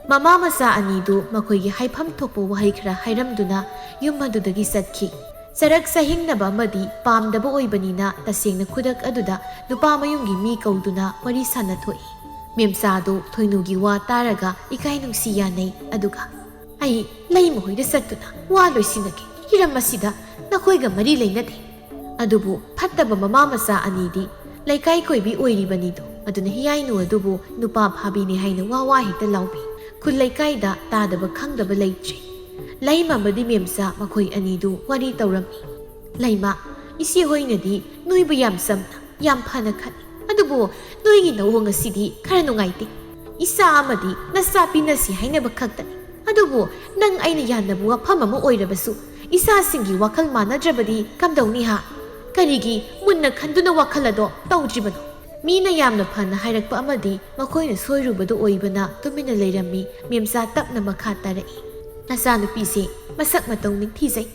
ꯃꯃꯥ ꯃꯆꯥ ꯑꯅꯤꯗꯨ ꯃꯈꯣꯏꯒꯤ ꯍꯥꯏꯐꯝ ꯊꯣꯛꯄ ꯋꯥꯍꯩ ꯈꯔ ꯍꯥꯏꯔꯝꯗꯨꯅ ꯌꯨꯝ ꯑꯗꯨꯗꯒꯤ ꯆꯠꯈꯤ꯫ ꯆꯔꯛ ꯆꯥꯍꯤꯡꯅꯕ ꯑꯃꯗꯤ ꯄꯥꯝꯗꯕ ꯑꯣꯏꯕꯅꯤꯅ ꯇꯁꯦꯡꯅ ꯈꯨꯗꯛ ꯑꯗꯨꯗ ꯅꯨꯄꯥ ꯃꯌꯨꯝꯒꯤ ꯃꯤ ꯀꯧꯗꯨꯅ ꯋꯥꯔꯤ ꯁꯥꯟꯅꯊꯣꯛꯏ꯫ ꯃꯦꯝꯆꯥꯗꯨ ꯊꯣꯏꯅꯨꯒꯤ ꯋꯥ ꯇꯥꯔꯒ ꯏꯀꯥꯏ ꯅꯨꯡꯁꯤ ꯌꯥꯅꯩ, ꯑꯗꯨꯒ "ꯑꯩ ꯂꯩꯃ ꯍꯣꯏꯗ ꯆꯠꯇꯨꯅ ꯋꯥ ꯂꯣꯏꯁꯤꯟꯅꯒꯦ꯫ ꯍꯤꯔꯝ ꯑꯁꯤꯗ ꯅꯈꯣꯏꯒ ꯃꯔꯤ ꯂꯩꯅꯗꯦ꯫" ꯑꯗꯨꯕꯨ ꯐꯠꯇꯕ ꯃꯃꯥ ꯃꯆꯥ ꯑꯅꯤꯗꯤ ꯂꯩꯀꯥꯏ ꯀꯣꯏꯕꯤ ꯑꯣꯏꯔꯤꯕꯅꯤꯗꯣ, ꯑꯗꯨꯅ ꯍꯤꯌꯥꯏꯅꯨ ꯑꯗꯨꯕꯨ ꯅꯨꯄꯥ ꯐꯥꯕꯤꯅꯤ ꯍꯥꯏꯅ ꯋꯥ ꯋꯥ ꯍꯦꯛꯇ ꯂꯥꯎꯕꯤ꯫ ꯈꯨꯜ ꯂꯩꯀꯥꯏꯗ ꯇꯥꯗꯕ ꯈꯪꯗꯕ ꯂꯩꯇ꯭ꯔꯦ꯫ ꯂꯩꯃ ꯑꯃꯗꯤ ꯃꯦꯝꯆꯥ ꯃꯈꯣꯏ ꯑꯅꯤꯗꯨ ꯋꯥꯔꯤ ꯇꯧꯔꯝꯃꯤ꯫ "ꯂꯩꯃ, ꯏꯆꯦ ꯍꯣꯏꯅꯗꯤ ꯅꯣꯏꯕꯨ ꯌꯥꯝ ꯆꯝꯅ, ꯌꯥꯝ ꯐꯅ ꯈꯜꯂꯤ꯫ ꯑꯗꯨꯕꯨ ꯅꯣꯏꯒꯤ ꯅꯑꯣꯡ ꯑꯁꯤꯗꯤ ꯈꯔ ꯅꯨꯡꯉꯥꯏꯇꯦ꯫ ꯏꯆꯥ ꯑꯃꯗꯤ ꯅꯆꯥ ꯄꯤꯅꯁꯤ ꯍꯥꯏꯅꯕ ꯈꯛꯇꯅꯤ꯫ ꯑꯗꯨꯕꯨ ꯅꯪ ꯑꯩꯅ ꯌꯥꯅꯕ ꯋꯥꯐꯝ ꯑꯃ ꯑꯣꯏꯔꯕꯁꯨ ꯏꯆꯥꯁꯤꯡꯒꯤ ꯋꯥꯈꯜ ꯃꯥꯟꯅꯗ꯭ꯔꯕꯗꯤ ꯀꯝꯗꯧꯅꯤ ꯍꯥ? ꯀꯔꯤꯒꯤ ꯃꯨꯟꯅ ꯈꯟꯗꯨꯅ ꯋꯥꯈꯜ ꯑꯗꯣ ꯇꯧꯗ꯭ꯔꯤꯕꯅꯣ?" ꯃꯤꯅ ꯌꯥꯝꯅ ꯐꯅ ꯍꯥꯏꯔꯛꯄ ꯑꯃꯗꯤ ꯃꯈꯣꯏꯅ ꯁꯣꯏꯔꯨꯕꯗꯨ ꯑꯣꯏꯕꯅ ꯇꯨꯃꯤꯟꯅ ꯂꯩꯔꯝꯃꯤ꯫ ꯃꯦꯝꯆꯥ ꯇꯞꯅ ꯃꯈꯥ ꯇꯥꯔꯛꯏ꯫ "ꯅꯆꯥꯅꯨꯄꯤꯁꯦ ꯃꯁꯛ ꯃꯇꯧ ꯅꯤꯡꯊꯤꯖꯩ꯫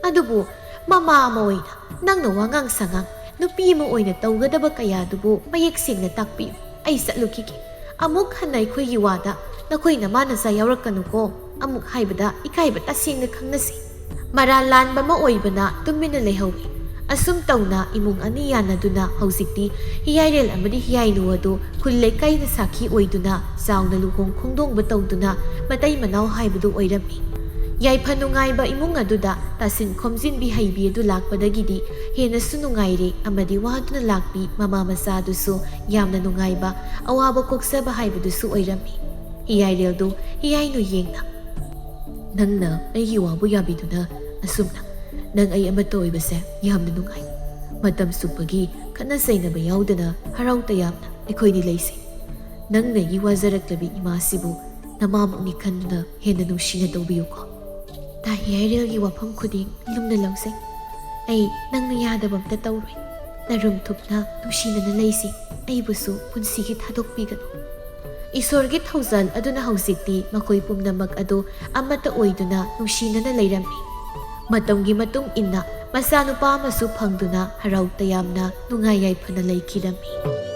ꯑꯗꯨꯕꯨ ꯃꯃꯥ ꯑꯃ ꯑꯣꯏꯅ ꯅꯪꯅ ꯋꯥꯉꯥꯡ ꯁꯉꯥꯡ ꯅꯨꯄꯤ ꯑꯃ ꯑꯣꯏꯅ ꯇꯧꯒꯗꯕ ꯀꯌꯥꯗꯨꯕꯨ ꯃꯌꯦꯛ ꯁꯦꯡꯅ ꯇꯥꯛꯄꯤꯌꯨ꯫ ꯑꯩ ꯆꯠꯂꯨꯈꯤꯒꯦ꯫ ꯑꯃꯨꯛ ꯍꯟꯅ ꯑꯩꯈꯣꯏꯒꯤ ꯋꯥꯗ ꯅꯈꯣꯏ ꯅꯃꯥ ꯅꯆꯥ ꯌꯥꯎꯔꯛꯀꯅꯨꯀꯣ꯫ ꯑꯃꯨꯛ ꯍꯥꯏꯕꯗ ꯏꯀꯥꯏꯕ ꯇꯁꯦꯡꯅ ꯈꯪꯅꯁꯤ꯫" ꯃꯔꯥꯜ ꯂꯥꯟꯕ ꯑꯃ ꯑꯣꯏꯕꯅ ꯇꯨꯃꯤꯟꯅ ꯂꯩꯍꯧꯏ꯫ ꯑꯁꯨꯝ ꯇꯧꯅ ꯏꯃꯨꯡ ꯑꯅꯤ ꯌꯥꯅꯗꯨꯅ ꯍꯧꯖꯤꯛꯇꯤ ꯍꯤꯌꯥꯏꯔꯦꯜ ꯑꯃꯗꯤ ꯍꯤꯌꯥꯏꯅꯨ ꯑꯗꯨ ꯈꯨꯜ ꯂꯩꯀꯥꯏꯅ ꯁꯥꯈꯤ ꯑꯣꯏꯗꯨꯅ ꯆꯥꯎꯅ ꯂꯨꯍꯣꯡ ꯈꯣꯡꯗꯣꯡꯕ ꯇꯧꯗꯨꯅ ꯃꯇꯩ ꯃꯅꯥꯎ ꯍꯥꯏꯕꯗꯨ ꯑꯣꯏꯔꯝꯃꯤ꯫ ꯌꯥꯏꯐ ꯅꯨꯡꯉꯥꯏꯕ ꯏꯃꯨꯡ ꯑꯗꯨꯗ ꯇꯥꯁꯤꯟ ꯈꯣꯝꯖꯤꯟꯕꯤ ꯍꯩꯕꯤ ꯑꯗꯨ ꯂꯥꯛꯄꯗꯒꯤꯗꯤ ꯍꯦꯟꯅꯁꯨ ꯅꯨꯡꯉꯥꯏꯔꯦ ꯑꯃꯗꯤ ꯋꯥꯗꯨꯅ ꯂꯥꯛꯄꯤ ꯃꯃꯥ ꯃꯆꯥꯗꯨꯁꯨ ꯌꯥꯝꯅ ꯅꯨꯡꯉꯥꯏꯕ, ꯑꯋꯥꯕ ꯀꯣꯛꯆꯕ ꯍꯥꯏꯕꯗꯨꯁꯨ ꯑꯣꯏꯔꯝꯃꯤ꯫ ꯍꯤꯌꯥꯏꯔꯦꯜꯗꯨ ꯍꯤꯌꯥꯏꯅꯨ ꯌꯦꯡꯅ, "ꯅꯪꯅ ꯑꯩꯒꯤ ꯋꯥꯕꯨ ꯌꯥꯕꯤꯗꯨꯅ ꯑꯁꯨꯝꯅ ꯅꯪ ꯑꯩ ꯑꯃꯠꯇ ꯑꯣꯏꯕꯁꯦ ꯌꯥꯝꯅ ꯅꯨꯡꯉꯥꯏ꯫ ꯃꯇꯝ ꯆꯨꯞꯄꯒꯤ ꯈꯠꯅ ꯆꯩꯅꯕ ꯌꯥꯎꯗꯅ ꯍꯔꯥꯎ ꯇꯌꯥꯝꯅ ꯑꯩꯈꯣꯏꯅꯤ ꯂꯩꯁꯦ꯫ ꯅꯪꯅ ꯑꯩꯒꯤ ꯋꯥꯖꯔꯛꯂꯕꯤ ꯏꯃꯥꯁꯤꯕꯨ ꯅꯃꯥꯃꯛꯅꯤ ꯈꯟꯗꯨꯅ ꯍꯦꯟꯅ ꯅꯨꯡꯁꯤꯅ ꯇꯧꯕꯤꯌꯨꯀꯣ꯫" ꯌꯥꯏꯔꯦꯜꯒꯤ ꯋꯥꯐꯝ ꯈꯨꯗꯤꯡ ꯂꯨꯝꯅ ꯂꯧꯖꯩ꯫ ꯑꯩ ꯅꯪꯅ ꯌꯥꯗꯕ ꯑꯝꯇ ꯇꯧꯔꯣꯏ꯫ ꯅꯔꯨꯝ ꯊꯨꯞꯅ ꯅꯨꯡꯁꯤꯅꯅ ꯂꯩꯁꯤ꯫ ꯑꯩꯕꯨꯁꯨ ꯄꯨꯟꯁꯤꯒꯤ ꯊꯥꯗꯣꯛꯄꯤꯒꯅꯨ꯫ ꯏꯁꯣꯔꯒꯤ ꯊꯧꯖꯥꯜ ꯑꯗꯨꯅ ꯍꯧꯖꯤꯛꯇꯤ ꯃꯈꯣꯏ ꯄꯨꯝꯅꯃꯛ ꯑꯗꯨ ꯑꯃꯠꯇ ꯑꯣꯏꯗꯨꯅ ꯅꯨꯡꯁꯤꯅꯅ ꯂꯩꯔꯝꯃꯤ꯫ ꯃꯇꯝꯒꯤ ꯃꯇꯨꯡ ꯏꯟꯅ ꯃꯆꯥꯅꯨꯄꯥ ꯑꯃꯁꯨ ꯐꯪꯗꯨꯅ ꯍꯔꯥꯎ ꯇꯌꯥꯝꯅ ꯅꯨꯡꯉꯥꯏ ꯌꯥꯏꯐꯅ ꯂꯩꯈꯤꯔꯝꯃꯤ꯫